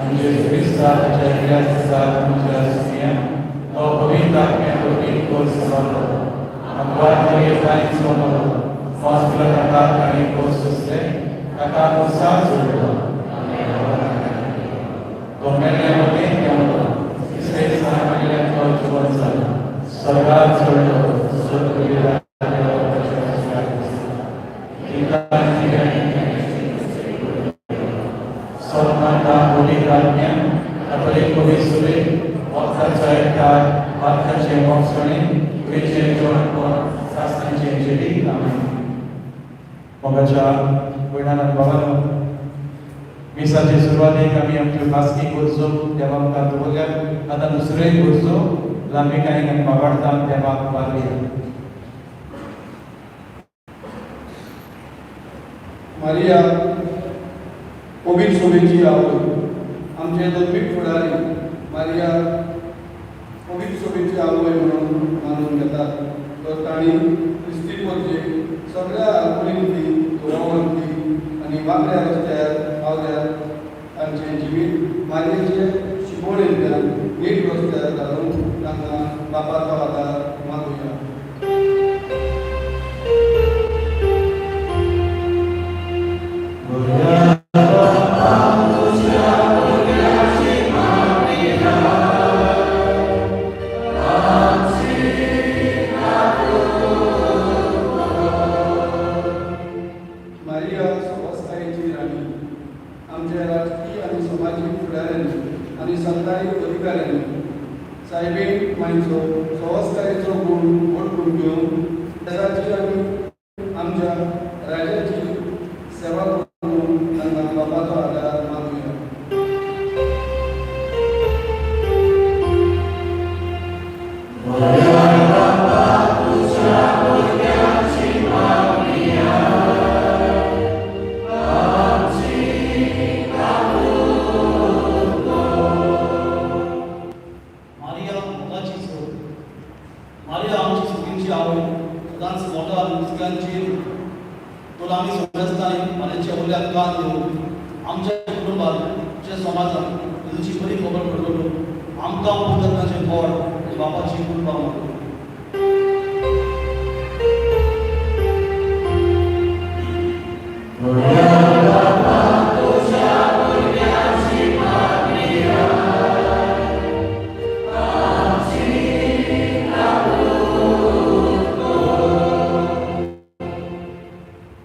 आमचे क्रिस्ताच्या तुमच्या तो पवित्र आत्म्या कोर्स ताका आनी कोर्स आसले ताका उत्साह जोडलो तो मेल्ल्या वटेन देंवलो तिसरे दिसा मेल्ल्या तो जिवंत जालो स्वर्गात चडलो स्वर्ग सन्मानता पवित्र आत्म्या कथोलीक पवित्र सुरे वक्ताचो एकठार वाक्याचें मोगसणें कुडीचें जेवणपण सासणाचें जेवीत. आमेन. मोगाच्या भयणान भावानो, मिसाचे सुरवातेक आमी आमच्यो खासगी गरजो देवा मुखार दवरल्यात. आतां दुसऱ्योय गरजो लांबिकायेन आनी बाबाडतान देवाक उबारया.
मारिया पवित्र सोबेची आवय, आमचे धर्मीक फुडारी मारिया पवित्र सोबेची आवय म्हणून मानून घेतात. तर तांणी क्रिस्ती परजेक सगळ्या आकुलींतली दुरावांतली आनी वांकड्या रस्त्यार पावल्यार तांचें जिवीत मारयेचे शिकवणेंतल्यान नीट रस्त्यार घालून तांकां बापाचो आदार मागुया. मारिया सवस्तायेची राणी, आमच्या राजकीय आनी समाजीक फुडाऱ्यांनी आनी सरकारी अधिकाऱ्यांनी सायबीण मांयचो सवस्तायेचो गूण वळखून घेवन देशाची आनी आमच्या राज्याची सेवा करून तांकां बापाचो आदार मागुया.
मारिया मोगाची चड, मारिया आमची सुखींची आवय, सदांच मोठा मुजग्यांची तर आमी सगळ्यांनी मारियाच्या उल्याक कान दिवन आमच्या कुटुंबात, आमच्या समाजात जेजूची बरी खबर पडटलो. आमकां पुतत्वाचें बळ आनी बापाची कृपा मागू.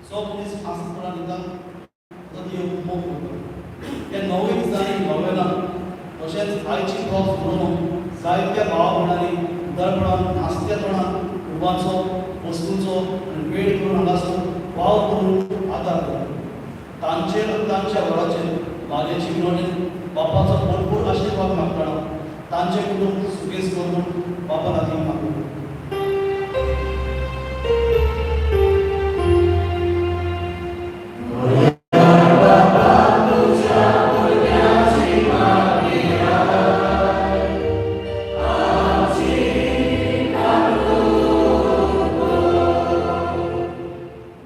सो मनीस खासपणान दिता तो ती मोग करता. त्या नवे दिसांनी नवेनान तशेंच आयची प्रोस बरोवन जायत्या भावा भयणांनी उदारपणान नास्त्यापणान कुटुंबाचो वस्तूंचो आनी वेळ करून हांगासर वावर करून आदार दिला. तांचेर आनी तांच्या घराचेर मारयेची विनवणेन बापाचो भरपूर आशिर्वाद मागतना तांचें कुटुंब सुगेस करून बापा लागीं मागू.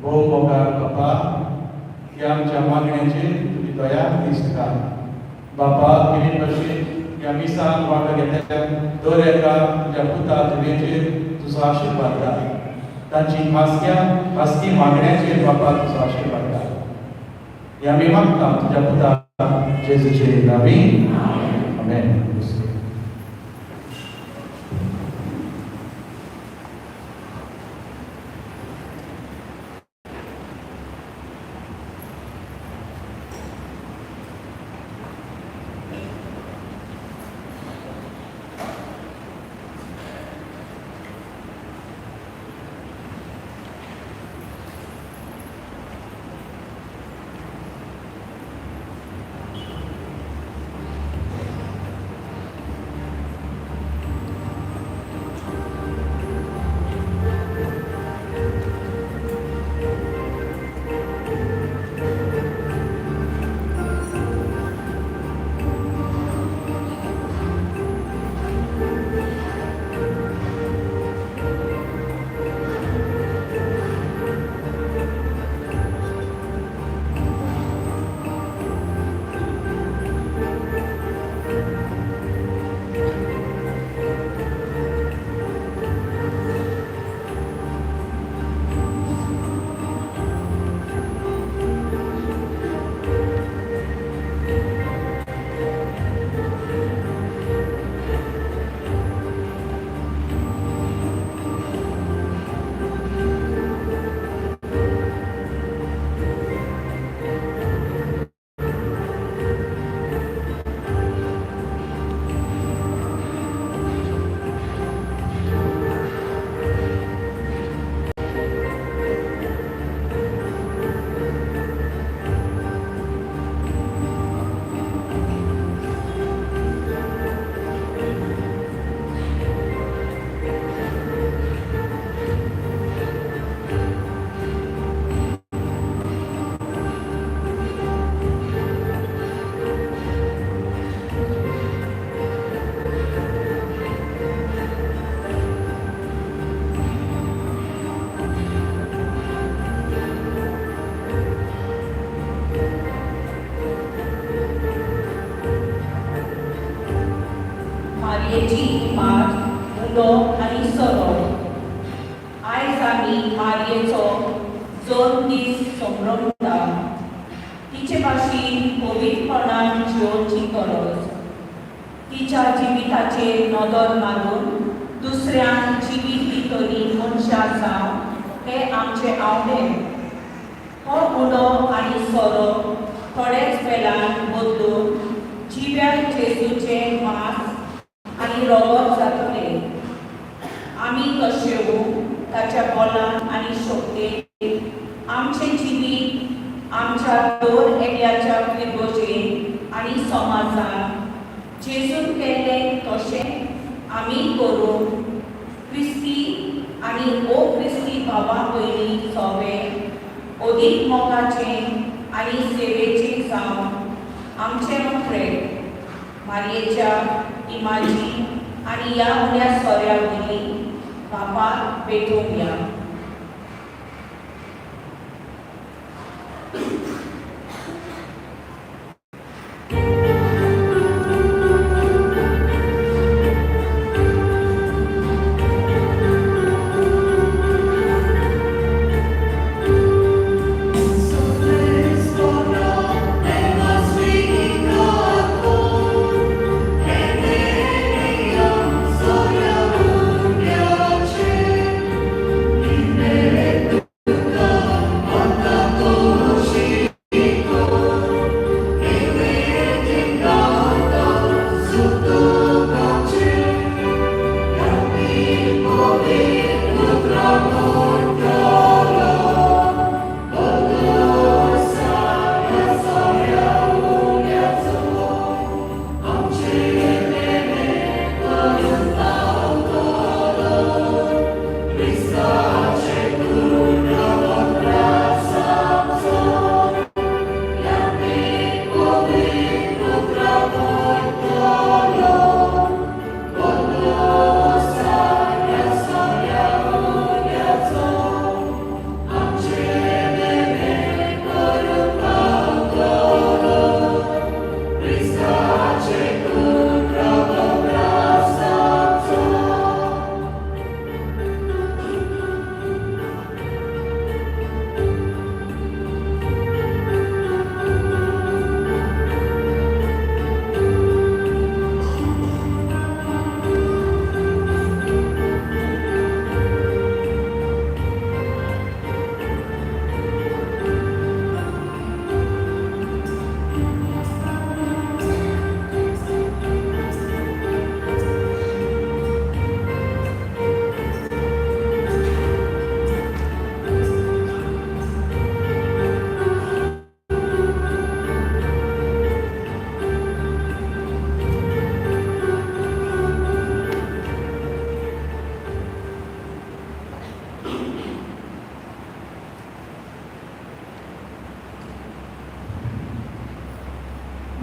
भोव मोगाळ बापा, ह्या आमच्या मागण्याचेर तुजी दया दिसता. बापा, केली भशेन ह्या मिसाक वांटो घेतल्या दर एका तुज्या पुता धुवेचेर तुजो आशिर्वाद दा. तांची खासगी मागण्याचेर बापा तुजो आशिर्वाद दा. हे आमी मागता तुज्या पुता जेजूचे नांवी. आमेन.
मारयेची इमाज, उंडो आनी सोरो. आयज आमी मारयेचो जल्म दीस संभ्रमता. तिचे भाशेन पवित्रपणान जियोवची गरज. तिच्या जिविताचेर नदर मारून दुसऱ्यांक जिवीत दितली मनशां जावं हें आमचें आवडे. हो उंडो आनी सोरो थोडेच वेळान बदलून जिव्या जेजूचें मांस आनी रगत जातलें. आमी कशेवू ताच्या बलान आनी शक्तेन आमचें जिवीत आमच्या दर एकल्याच्या फिरगोजेन आनी समाजान जेजून केल्लें तशें आमी करूंक क्रिस्ती आनी ओ क्रिस्ती भावा भयणी सोवे अदीक मोगाचें आनी सेवेचें जावन आमचें मत्रे मारयेच्या इमाजी आनी ह्या उण्या सोऱ्या वरवीं बापाक पेटोवया.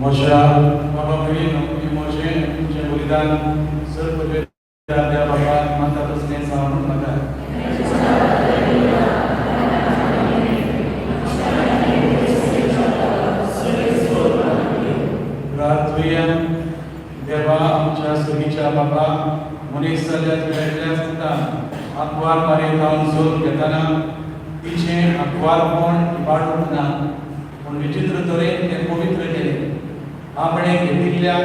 म्हज्या बाबा भयणीनो, हें म्हजें तुमचें बलिदान सर पदवेदार त्या बाबाक मानता तसलें जावं म्हणून म्हाका. प्रार्थुया. देवा आमच्या सगळीच्या बाबा, मनीस जाल्ल्या तुज्या एकल्याच पुतान आंकवार मारयेक जल्म घेतना तिचें आंकवारपण इबाडूंक ना, पूण विचित्र तरेन तें पवित्र केलें. आपणे घेतिल्ल्या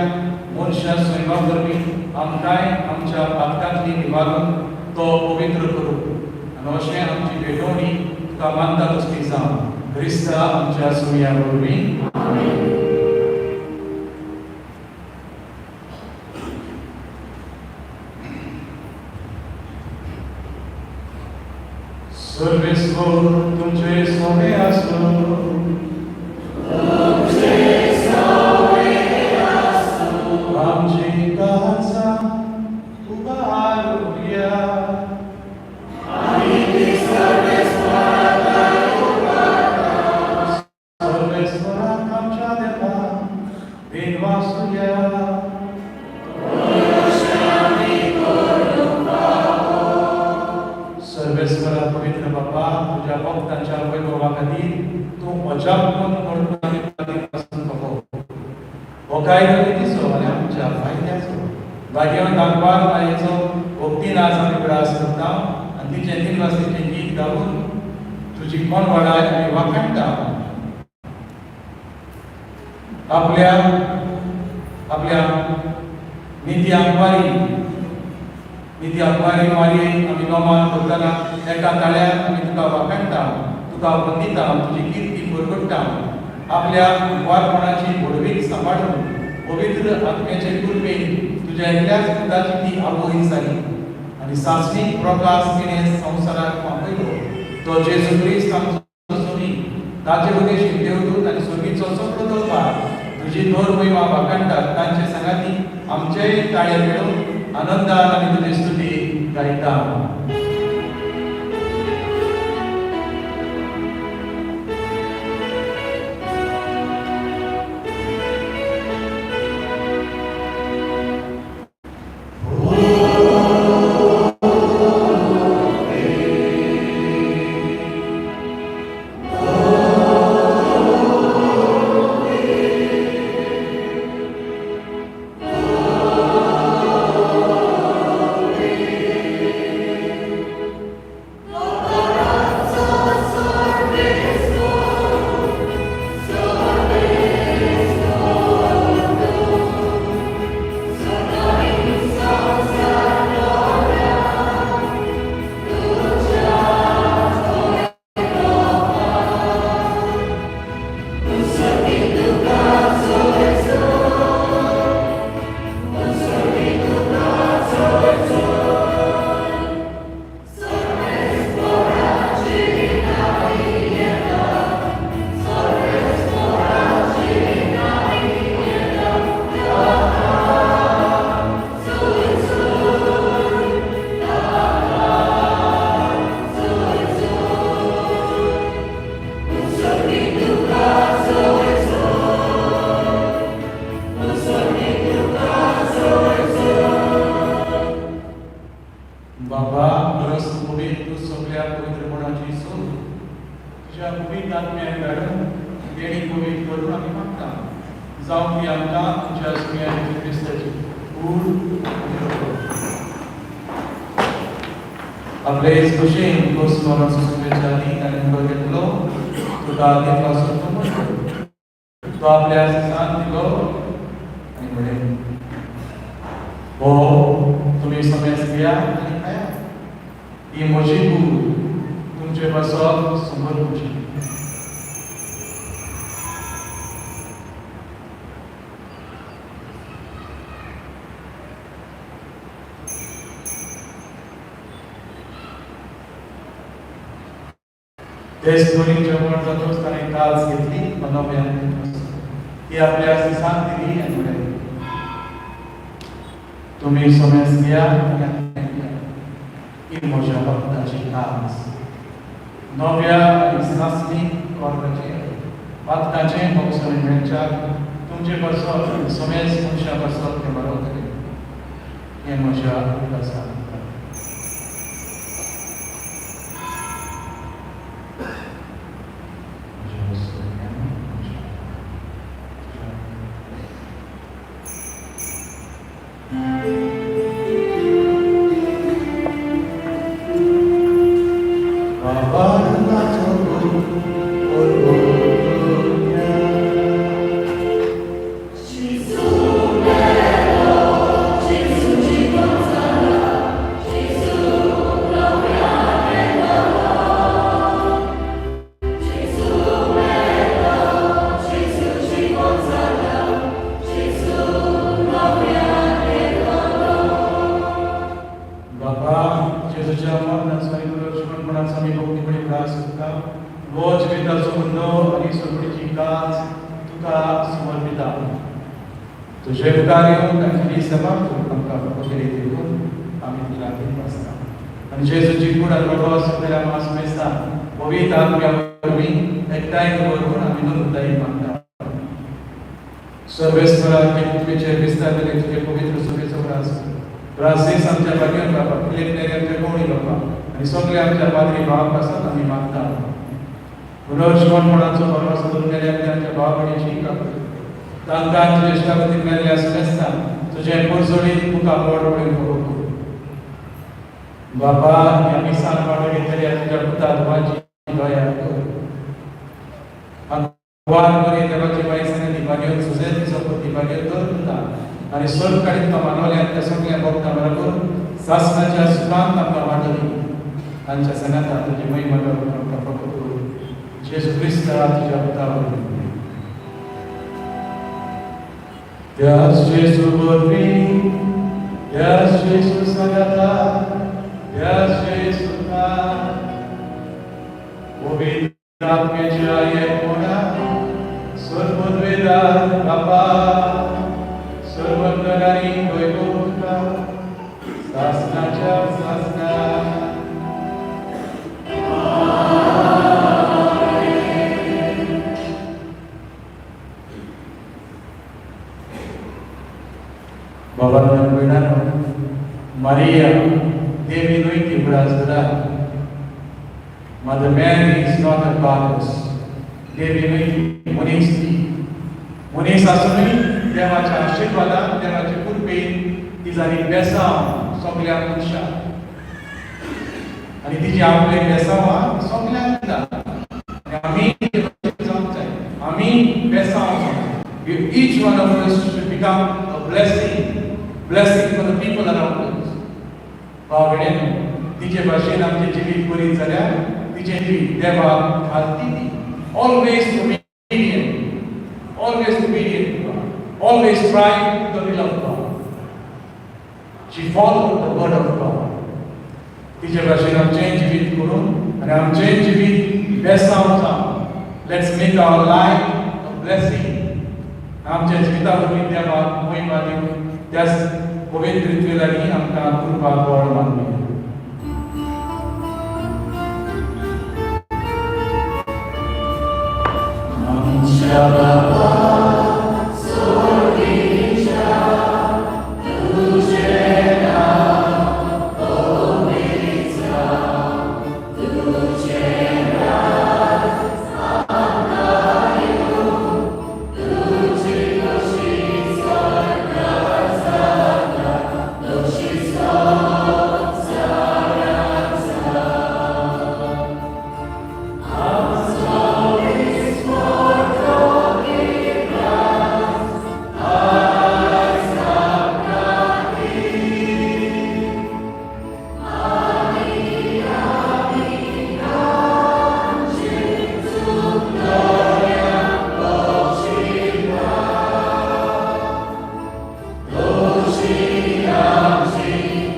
मनशा सैमा वरवीं आमकांय आमच्या पातकांतली निवारून तो पवित्र करूं आनी अशें आमची भेटवणी तुका मानता तसली जावं. क्रिस्ता आमच्या सुमया वरवीं. सर्वेस्वर तुमचे सोबे आसूं. आमची काळजां उबारुया. सर्वेस्वराक आमच्या देवाक देवासुया. सर्वेस्वरा पवित्र बाबा, तुज्या भक्तांच्या वैभवा खातीर तूं अजाप करून हो कायदो नितीचो आनी आमच्या फायद्याचो. भाग्यवंत आंकवार मायेचो भक्तीन आज आमी उगडास करता आनी तिचें दिनवासीचें गीत गावन तुजी कोण वाडाय आमी वाखाणटा. आपल्या आपल्या निती आंकवारी निती आंकवारी मारये आमी नोमान करतना एका ताळ्यान आमी तुका वाखाणटा, तुका वंदिता, तुजी किर्ती परगट्टा. आपल्या आंकवारपणाची व्हडवीक सांबाळून पवित्र आत्म्याचे कृपेन तुज्या एकल्याच पुताची ती आवय जाली आनी सासणीक प्रकाश तिणें संवसाराक पावयलो. तो जेजू क्रिस्त आमचो सोनी, ताचे उद्देशीन देवदूत आनी सुर्गीचो सगळो दरबार तुजी थोर महिमा वाखाणटात. तांचे सांगाती आमचेय ताळे मेळून आनंदान आमी तुजी स्तुती गायता. बाबा परस पवित्र तूं सगल्या पवित्रपणाची सोद तुज्या पवित्र आत्म्याक धाडून देणी पवित्र करून आमी मागता. जावं ती आमकां आमच्या सुम्या क्रिस्ताची कूड आनी रगत. आपले भशेन तो स्मरण सुमेच्या आदी ताणें उदक घेतलो, तुका दिनवासून तो म्हणलो, तो आपल्या दिसान दिलो आनी म्हणलें, हो तुमी समेज घेया आनी खाया, ही म्हजी कूड तुमचे पासत समर्पची. तेच तरेन जेवण जातकच ताणें काज घेतली, मनोव्यान ती आपल्या दिसान दिली आनी म्हणलें, तुमी समेज घेया आनी पिया, ही म्हज्या रक्ताची काज, नव्या आनी सासणीक कोर्राचें पातकाचें भोगसणें मेळच्याक तुमचे पासत समेज मनशां पासत तें बरोवतलें. हें म्हज्या उगडासान. तुझे मुखार येवन तांची सेवा करून आमकां केली देखून आमी तुज्या लागीं आसता. आनी जेजूची कूड आनी रगत सगळ्या मास मेस्ता पवित्र आत्म्या वरवीं एकठांय दवरून आमी नम्रतायेन मागता. सर्वेस्पराक पृथ्वीचेर विस्तार केले तुजे पवित्र सभेचो उगडास फ्रांसीस आमच्या भाग्यवंत बाबा, फिलीप नेरी आमच्या गवळी बाबा आनी सगळे आमच्या पाद्री भावाक पासत आमी मागता. पुनर्जिवनपणाचो भरवंसो दवरून गेले आमच्या भाव भयणीची तांकां तुज्या इश्टागतीन मेल्ले आसता तुजें पोरजोडीत मुखार पळोवन करूं. बाबा, ह्या मिसान वांटो घेतलेल्या तुज्या पुता धुवांची दया कर. वार बरी देवाची बाई सांगली दिवाणयो सुजेत तिचो दिवाणयो तर पुता आनी सर्व काडीत तो मानवल्या त्या सगळ्या भक्तां बरोबर सासणाच्या सुखांत आमकां वांटो दी. तांच्या सांगाता तुजी महिमा करून आमकां फक्त जेजू क्रिस्ता तुज्या पुता वरवीं. त्याच जेजू वरवीं, त्याच जेजू सांगाता, त्याच जेजूता पवित्र आत्म्याच्या एकपणात सर्वद्वेदार बापा सर्वंदनानी वैभवता सासनाच्या सासना. बाबांनो आणि भयणांनो, मारिया देवी न्हय ती उगडास करा. Mother Mary is not a goddess. देवी न्हय ती, मनीस ती. मनीस आसूनय देवाच्या आशिर्वादान, देवाचे कृपेन ती जाली बेसांव सगल्या मनशाक आनी तिची आपले बेसांवां सगल्यांक दिला. आनी आमी जावंक जाय, आमी बेसांव जावंक जाय. Each one of us should become a blessing, blessing for the people around us. भाव भयणींनो, तिचे भाशेन आमचें जिवीत करीत जाल्यार तिचें जिवीत देवाक घालती ती. Always obedient, always obedient to God, always trying the will of God. She followed the word of God. तिचे भाशेन आमचें जिवीत करून आनी आमचें जिवीत बेसांव जावं. Let's make our life a blessing. आमच्या जिविता वरवीं देवाक महिमा दिवन त्याच पवित्र लागीं आमकां कृपा बळ मागुया. आमच्या बाबा स्वर्गीच्या, तुझें नांव पवित्र जावं, तुझें राज आमकां येवं, तुजी खोशी स्वर्गार जाता तशी संवसारार जावं. आमचो दिसपट्टो ग्रास आयज आमकां दी आनी आमी आमचे चुकतल्यांक बक्षिता तशी आमची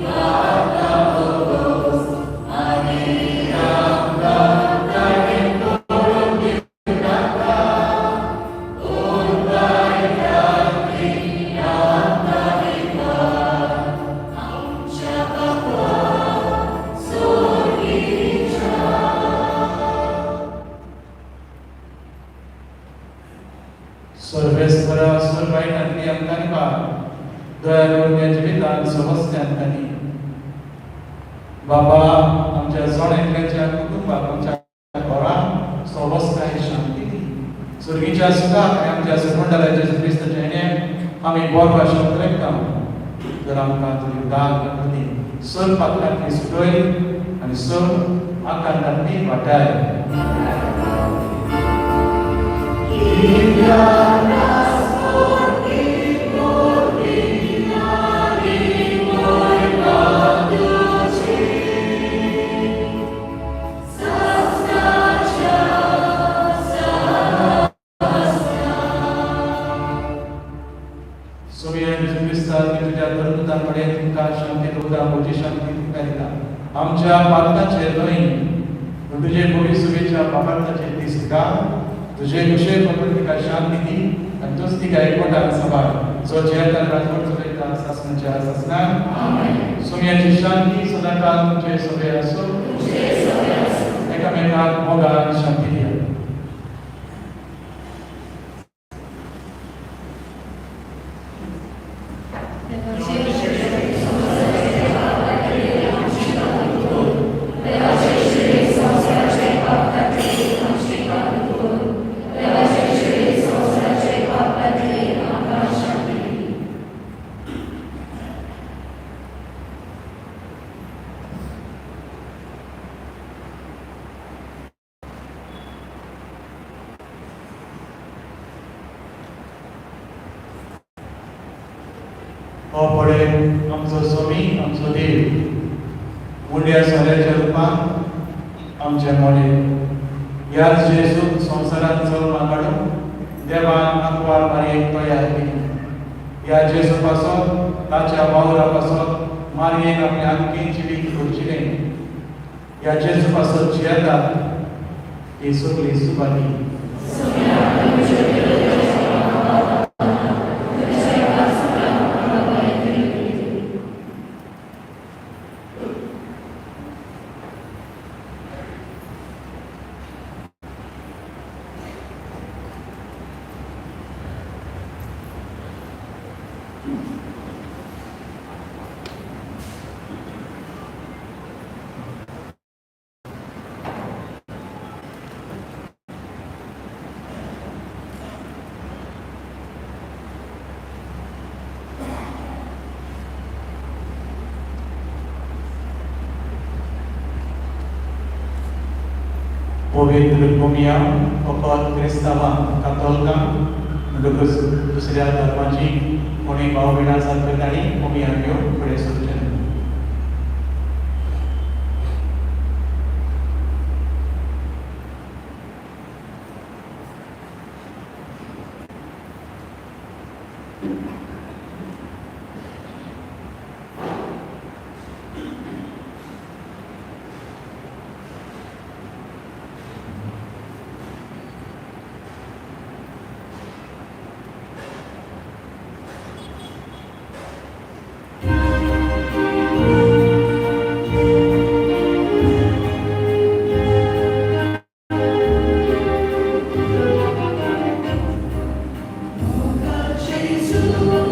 पातकां भोगोस आनी आमकां काडीन पडूंक दिवनाका, पूण वायटांतली आमकां विटाय. आमच्या बापा स्वर्गीच्या. सर्वेस्परा, सर्व वायटांतली आमकां निवार. दया करून ह्या जिवितांत समस्यांत आमकां दी. बाबा, आमच्या जण एकल्याच्या कुटुंबाक, आमच्या घरांत सवस्ताय शांती दी. सर्गीच्या सुखाक आनी आमच्या सरमंडळाच्या जेजू क्रिस्ताच्या हेणे आमी बोरवा शब्द रेखता. तर आमकां तुजी दान दी, सर्व पातकांतली सुटय आनी सर्व आकांतांतली वाटाय. सोमया जेजू क्रिस्ता, तुझ्या धर्मदान कडेन तुमकां शांती दवरता, म्हजी शांती तुमकां दिता. आमच्या पातकाचेर न्हय पूण तुजे पवित्र सभेच्या बाबार्थाचेर दीस घाल. तुजे कुशे पकडून तिका शांती दी आनी तूच तिका एकवटान सांबाळ, जो जियेता राजवट चलयता सासणाच्या सासणाक. सोमयाची शांती सदांकाळ तुमचे सभे आसूं. एकामेकाक मोगान शांती दिया. हो पळय आमचो स्वामी, आमचो देव मुंड्या सोऱ्याच्या रुपान आमच्या मोडे. ह्याच जेजूक संवसारांत जल्मा काडून देवान आंकवार मारयेक तयार केली. ह्या जेजू पासत, ताच्या वावरा पासत मारयेन आपलें आणखी जिवीत खर्चिलें. ह्या जेजू पासत जियेतात ही सगळी सुबादी. पवित्र कोमिया फकत क्रिस्तांवांक, कातोलकांक म्हणटकच दुसऱ्या धर्माची कोणी भाव भयणां आसात पळय तांणी कोमिया घेवन फुडें सरचें.
Jesus.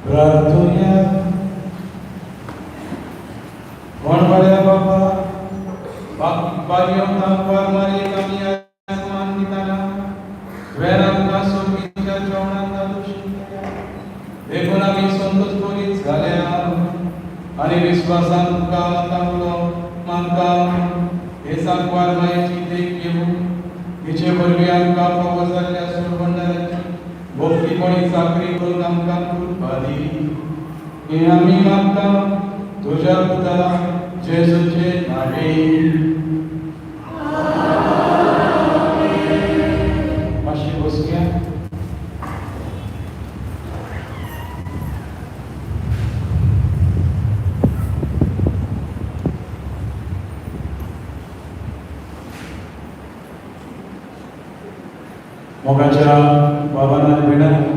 प्रार्थुया. कोण बऱ्या बाबा बालयो तांकवार मारयेक आमी आयज मान दिताना तुवें आमकां सोबीच्या जेवणान दादोशी केल्या देखून आमी संतोष बरीच जाल्या आनी विस्वासान तुका तांबलो मानता. हे सांकवार मायेची देख घेवन तिचे वरवीं आमकां फावो जाल्ल्या सुरभंडाराची भक्तीपणी चाकरी करून आमकां कृपा दी. हे आमी मागता तुज्या पुता जेजूचे नावे. मातशी बसया. मोगाच्या बाबांना आनी भयणांनो,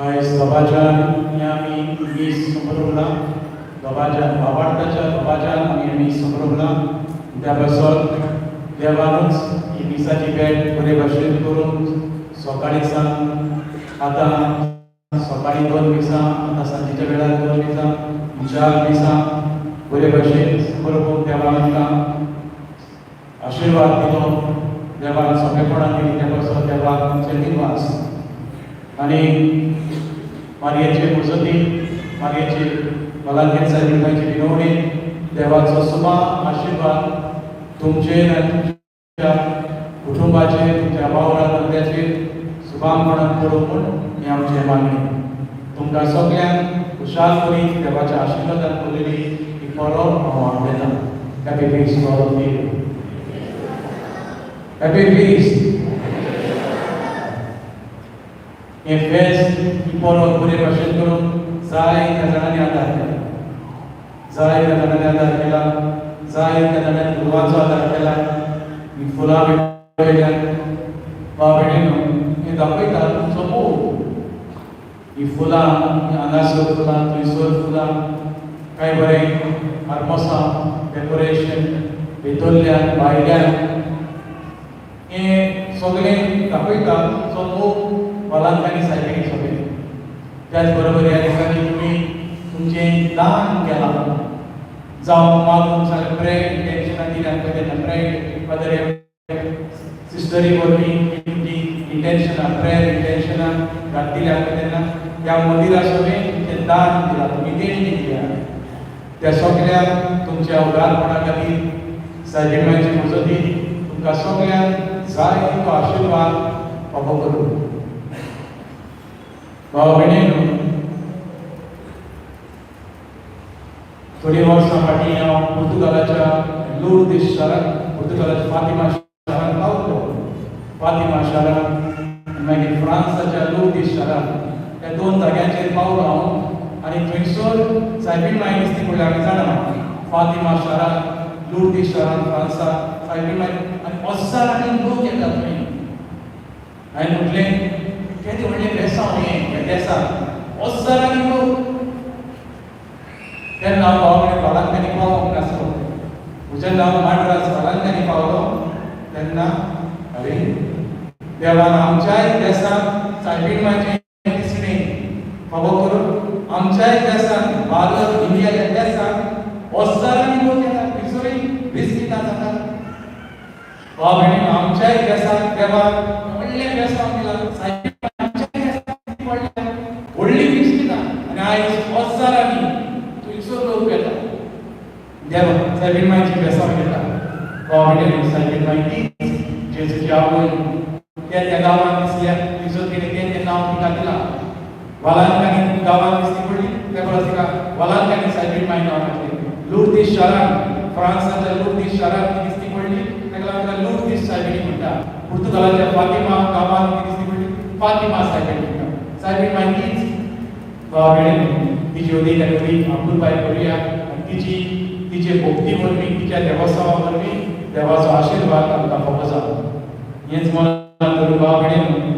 आयज दबाज्यान हें आमी मीस समरवलां. दबाज्यान बाबार्थाच्या दबाज्यान आमी हें मीस समरवलां. त्या पासत देवानूच ही मिसाची भेट बरे भाशेन करून सकाळीं सावन आतां सकाळीं 2 मिसां, आतां सांजेच्या वेळार 2 मिसां, 4 मिसां बरे भशेन बरोबर देवान आमकां आशिर्वाद दिलो, देवान सोंपेपणान दिली, त्या पासून देवाक आमचे दिनवास. आनी मारयेचे मुजती, मारयेचे मलांगेर सायबीण विनवणी, देवाचो सुमा आशिर्वाद तुमचेर आनी तुमच्या कुटुंबाचेर, तुमच्या वावरा धंद्याचेर सुभांगपणान पडूं म्हूण हें आमचें मागणें. तुमकां सगल्यांक खुशाल करीत देवाच्या आशिर्वादान पडलेली ही परब हांव आपयतां. Happy feast to all of you. Happy feast. हें फेस्त, ही परब बरे भाशेन करून जाय त्या जाणांनी आदार केला, जाय त्या जाणांनी आदार केला, जाय त्या जाणांनी गुरवांचो आदार केला. ही फुलां वयल्यान भाव भयणीनो हें दाखयता तुमचो मोग. ही फुलां, हांगासर फुलां, थंयसर फुलां, कांय बरें आर्मोसां, डेकोरेशन भितरल्यान भायल्यान, हें सगळें दाखयता तुमचो मोग बालांकांनी सायबिणी सगळें. त्याच बरोबर ह्या दिसांनी तुमी तुमचें दान केलां, जावं मागून सारकें प्रेयर इंटेन्शनां दिल्या पळय तेन्ना प्रेयर फादर सिस्टरी वरवीं तुमची इंटेन्शनां, प्रेयर इंटेन्शनां घातल्या पळय तेन्ना त्या मंदिरा सगळें तुमचें दान दिलां, तुमी देणगी दिल्या. त्या सगळ्यांक तुमच्या उदारपणा खातीर सायबीण मायचे मजती तुमकां सगळ्यांक जाय तो आशिर्वाद फावो करूं. भाव भयणीनो, थोडीं वर्सां फाटीं हांव पुर्तुगालाच्या लुर्द शारांत, पुर्तुगालाच्या फातिमा शारांत पावलो. फातिमा शारांत, मागीर फ्रांसाच्या लुर्द शारांत, त्या 2 जाग्यांचेर पावलो हांव. आनी थंयसर सायबीण माय दिसती म्हणल्यार आमी जाणा, फातिमा शारांत, लुर्द शारांत, फ्रांसाक सायबीण माय आनी हजारांनी लोक येतात थंय. हांवें म्हटलें केदें व्हडलें बेसांव हें ह्या देसाक, हजारांनी लोक. तेन्ना हांव भाव कडेन बालांकांनी पावोंक नासलो, जेन्ना हांव माड्रास बालांकांनी पावलो तेन्ना अरे देवान आमच्याय देसाक सायबीण मायचें दिसणें फावो करून आमच्याय देसाक, भारत इंडियाच्या देसाक हजारांनी लोक येतात, थंयसरूय विस्कितां जातात. भाव भयणीनो, आमच्याय देसाक देवान व्हडलें बेसांव दिलां, सायबीण आमच्याय देसाक व्हडली विस्कितां आनी आयज हजारांनी थंयसर लोक येतात, देवा सायबीण मायची बेसांव घेता. भाव भयणीनो, सायबीण माय तीच जेजूची आवय त्या त्या गांवांत दिसल्या, थंयसर तिणें तें तें नांव तिका दिलां. वालांकांनी गांवांत दिसती पडली त्या परस तिका वालांकांनी सायबीण माय नांव घातलें. लुर्द शारांत, फ्रांसाच्या लुर्द शारांत ती दिसती पडली, ताका लागून तिका लुर्द सायबिणी म्हणटा. पुर्तुगालाच्या फातिमा गांवांत ती दिसती पडली, फातिमा सायबिणी म्हणटा. सायबीण माय तीच. भाव भयणीनो, तिची अदीक आनी अदीक अपुरबाय करुया आनी तिची तिचे भक्ती वरवीं, तिच्या देवस्वामा वरवीं देवाचो आशिर्वाद आमकां फावो जावं हेंच मनात धरून भाव भयणीनो,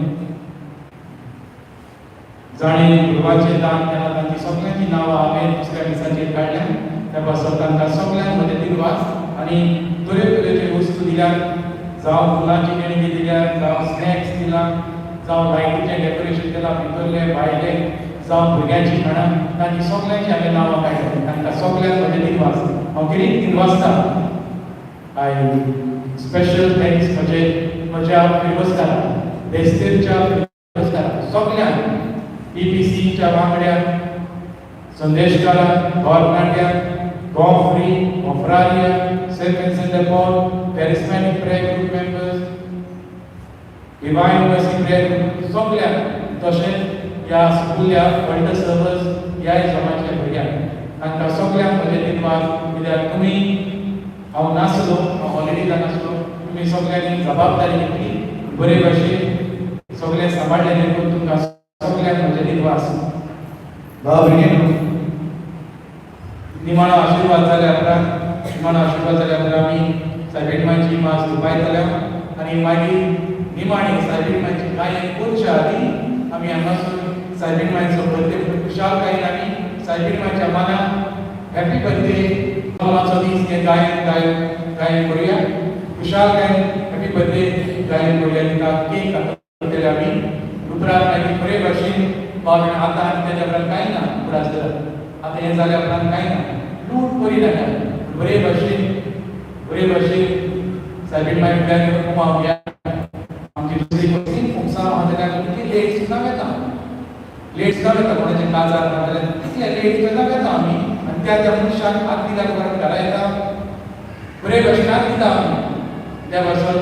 जाणें गुरवाचें दान केलां तांची सगल्यांची नांवां हांवें दुसऱ्या मिसाचेर काडल्या, त्या पासत तांकां सगल्यांक म्हजें दिनवास. आनी तरे तरेचे वस्तू दिल्यात, जावं फुलांची देणगी दिल्या, जावं स्नॅक्स दिला, जावं लायटीचें डेकोरेशन केलां भितरलें भायलें, जावं भुरग्यांची खाणां, तांची सगल्यांची हांवें नांवां काडल्या, तांकां सगल्यांक म्हजें दिनवास. हांव गिरीक दिनवासता. I special thanks म्हजे म्हज्या फिर्गजकारांक, देस्तेरच्या फिर्गजकारांक सगल्यांक, पीपीसीच्या वांगड्यांक, संदेशकारांक, गॉर्नाट्यांक, गॉफ्री, ऑफ्रारिया, Saint Vincent de Paul, Charismatic Prayer Group members, Divine Mercy Prayer Group सगल्यांक, तशेंच ह्या स्कुल्या वर्ल्ड सर्वस ह्या समाजच्या भुरग्यांक, तांकां सगल्यांक म्हजें दिनवास. कित्याक तुमी, हांव नासलो, हांव हॉलिडेजाक आसलो, तुमी सगल्यांनी जबाबदारी घेतली, बरे भशेन सगळें सांबाळ्ळें, देखून तुमकां सगल्यांक म्हजें दिनवास. भाव भयणीनो, निमाणो आशिर्वाद जाल्या उपरांत, निमाणो आशिर्वाद जाल्या उपरांत आमी सायबीण मायची मास दुबायतल्या आनी मागीर निमाणी सायबीण मायची गायन करच्या आदी आमी हांगासून सायबीण मायचो बर्थडे खुशालकायेन आमी सायबीण मायच्या मानान हॅपी बर्थडे जल्माचो दीस हें गायन गायन गायन करुया. खुशालकायेन हॅपी बर्थडे गायन करुया. तिका केक कापतले. घेतले आमी. उपरांत मागीर बरे भाशेन बाबा आतां आनी तेज्या उपरांत कांय ना उगडास जाता आतां हें जाल्या उपरांत कांय ना लूट करी नाका. बरे भाशेन सायबीण मागीर फुड्यान कुमाव घ्या. आमची दुसरी कसली फुगसांव आहा जाल्यार आमी कितली लेट सुद्दां वेता, लेट सुद्दां वेता. कोणाचें काजार ना जाल्यार कितले लेट सुद्दां वेता आमी. आनी त्या त्या मनशाक हात दिल्या उपरांत घरा येता, बरे भाशेन हात दिता आमी. त्या पासत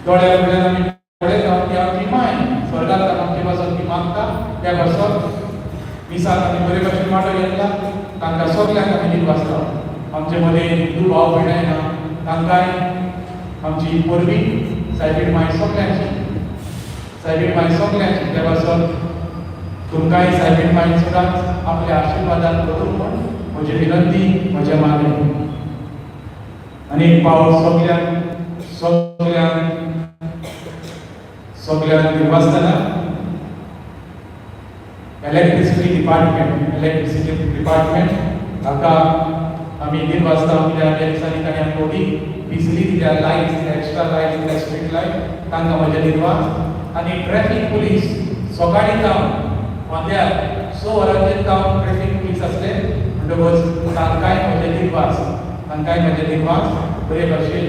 दोळ्या फुडल्यान आमी पळयता ती आमची माय स्वर्गांत आमचे पासत ती मागता. त्या पासत मिसाक आमी बरे भाशेन वांटो घेतला. तांकां सगल्यांक आमी दिनवासता. आमचे मदें हिंदू भाव भयणां ना तांकांय आमची परबी सायबीण माय सगल्यांची, सायबीण माय सगल्यांची. त्या पासत तुमकांय सायबीण माय सदांच आपल्या आशिर्वादान करूं म्हूण म्हजी विनंती, म्हजें मागणें. आनी एक पावट सगल्यांक सगल्यांक सगल्यांक दिनवासतना इलेक्ट्रिसिटी डिपार्टमेंट हाका आमी दिनवासता. कित्याक ह्या दिसांनी तांणी आमकां उदीक बिजली दिल्या, लायट्स दिल्या, एक्स्ट्रा लायट्स दिल्या, स्ट्रीट लायट, तांकां म्हजें दिनवास. आनी ट्रॅफीक पुलीस सकाळीं जावन फांद्यार 6 वरांचेर जावन ट्रॅफीक पुलीस आसले म्हणटकच तांकांय म्हजें दिनवास, तांकांय म्हजें दिनवास. बरे भाशेन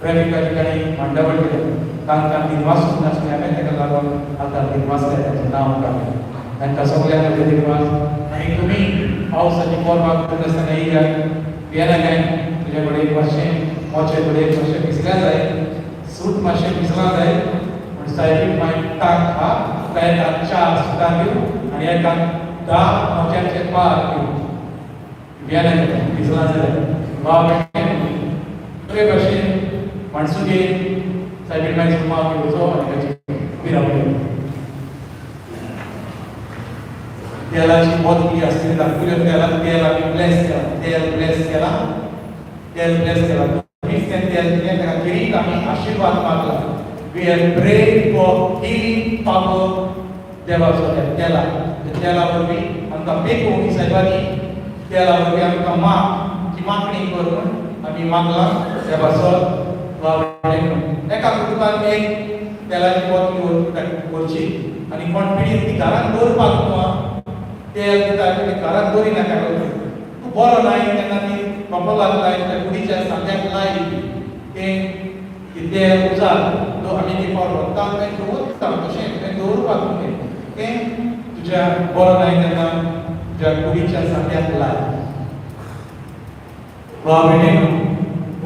ट्रॅफिकाची तांणी मांडावळ केल्या, तांकां दिनवासूच नासलें हांवें, ताका लागून आतां दिनवासलें तांचें नांव काडलें. तांकां सगल्यांक म्हजें दिनवास. आनी तुमी पावसाची पर्वां करनासतना येयात, भियेना काय. तुज्या कडेन मातशें मोचे कडेन मातशें भिजल्या जाय, सूट मातशें भिजलां जाय, पूण सायबीक मागीर ताक हा तुका एकाक 4 सुतां दिवं आनी एकाक 10 मोच्याचे पार दिवं. भियेना काय भिजलां जाल्यार. बाबा बरे भाशेन माणसुगे सायबीक मागीर सुमार घेवचो आनी ताची उबी रावली. तेलाची बोतली आसली दाखयल्या, तेलाक तेल आमी ब्लेस केला, तेल ब्लेस केला, तेल ब्लेस केला. तुमीच तें तेल दिलें, ताका किरीट आमी आशिर्वाद मागला. We have prayed for healing power देवाचो त्या तेला, त्या तेला वरवीं आमकां बेगोवणी सायबांनी तेला वरवीं आमकां माग ती मागणी कर म्हूण आमी मागलां. त्या पासत एका कुटुंबान एक तेलाची बोतली व्हरची आनी कोण पिडीत ती घरांत दवरपाक न्हू तेल दिता ती घरांत दवरी नाका. तूं बरो नाय तेन्ना ती कपलाक लाय, तुज्या कुडीच्या सांध्याक लाय तें ती तेल उजार तो आमी ती फावट वता तें दवरता तशें तें दवरपाक न्हू तें तुज्या बरो नाय तेन्ना तुज्या कुडीच्या सांध्याक लाय. भाव भयणीनो,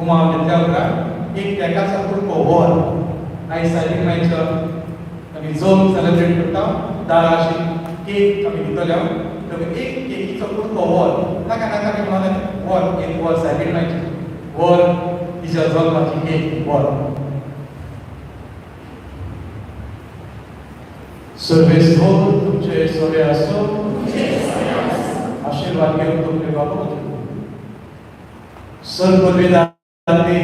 उमाव घेतल्या उपरांत एक तेकाचो कुडको व्हर. आयज सायबीण मायचो आमी जोम सेलेब्रेट करता, दाराशी केक आमी दितले. तर एक केकीचो कुडको व्हर, नाका नाका मी म्हणून व्हर, एक व्हर सायबीण मायची व्हर, तिच्या जल्माची केक व्हर. सर्वेस्वर तुमचे सोरे आसो, आशीर्वाद घेवन तुमचे बाबू सर्ववेदांते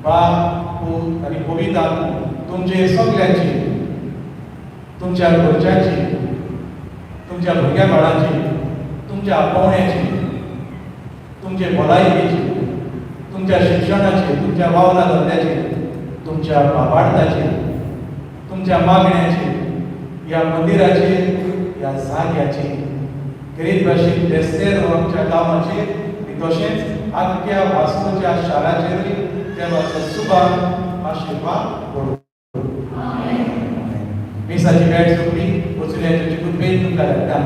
बाप पूत आनी पवित्र तुमचे सगल्यांची, तुमच्या घरच्यांची, तुमच्या भुरग्या बाळांची, तुमच्या आपोवण्याची, तुमचे भलायकेची, तुमच्या शिक्षणाची, तुमच्या वावरा धंद्याची, तुमच्या बाबार्थाची, तुमच्या मागण्याची, ह्या मंदिराची, ह्या जाग्याची, गरीब भाशेन बेस्तेर आमच्या गांवाचेर आनी तशेंच आख्ख्या वास्कोच्या शाराचेरूय देवाचो सुबान आशिर्वाद पडूं. मिसाची वेळ सोंपली. वचुल्याची कृपेन तुमकां धाडटा.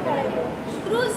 क्रूज.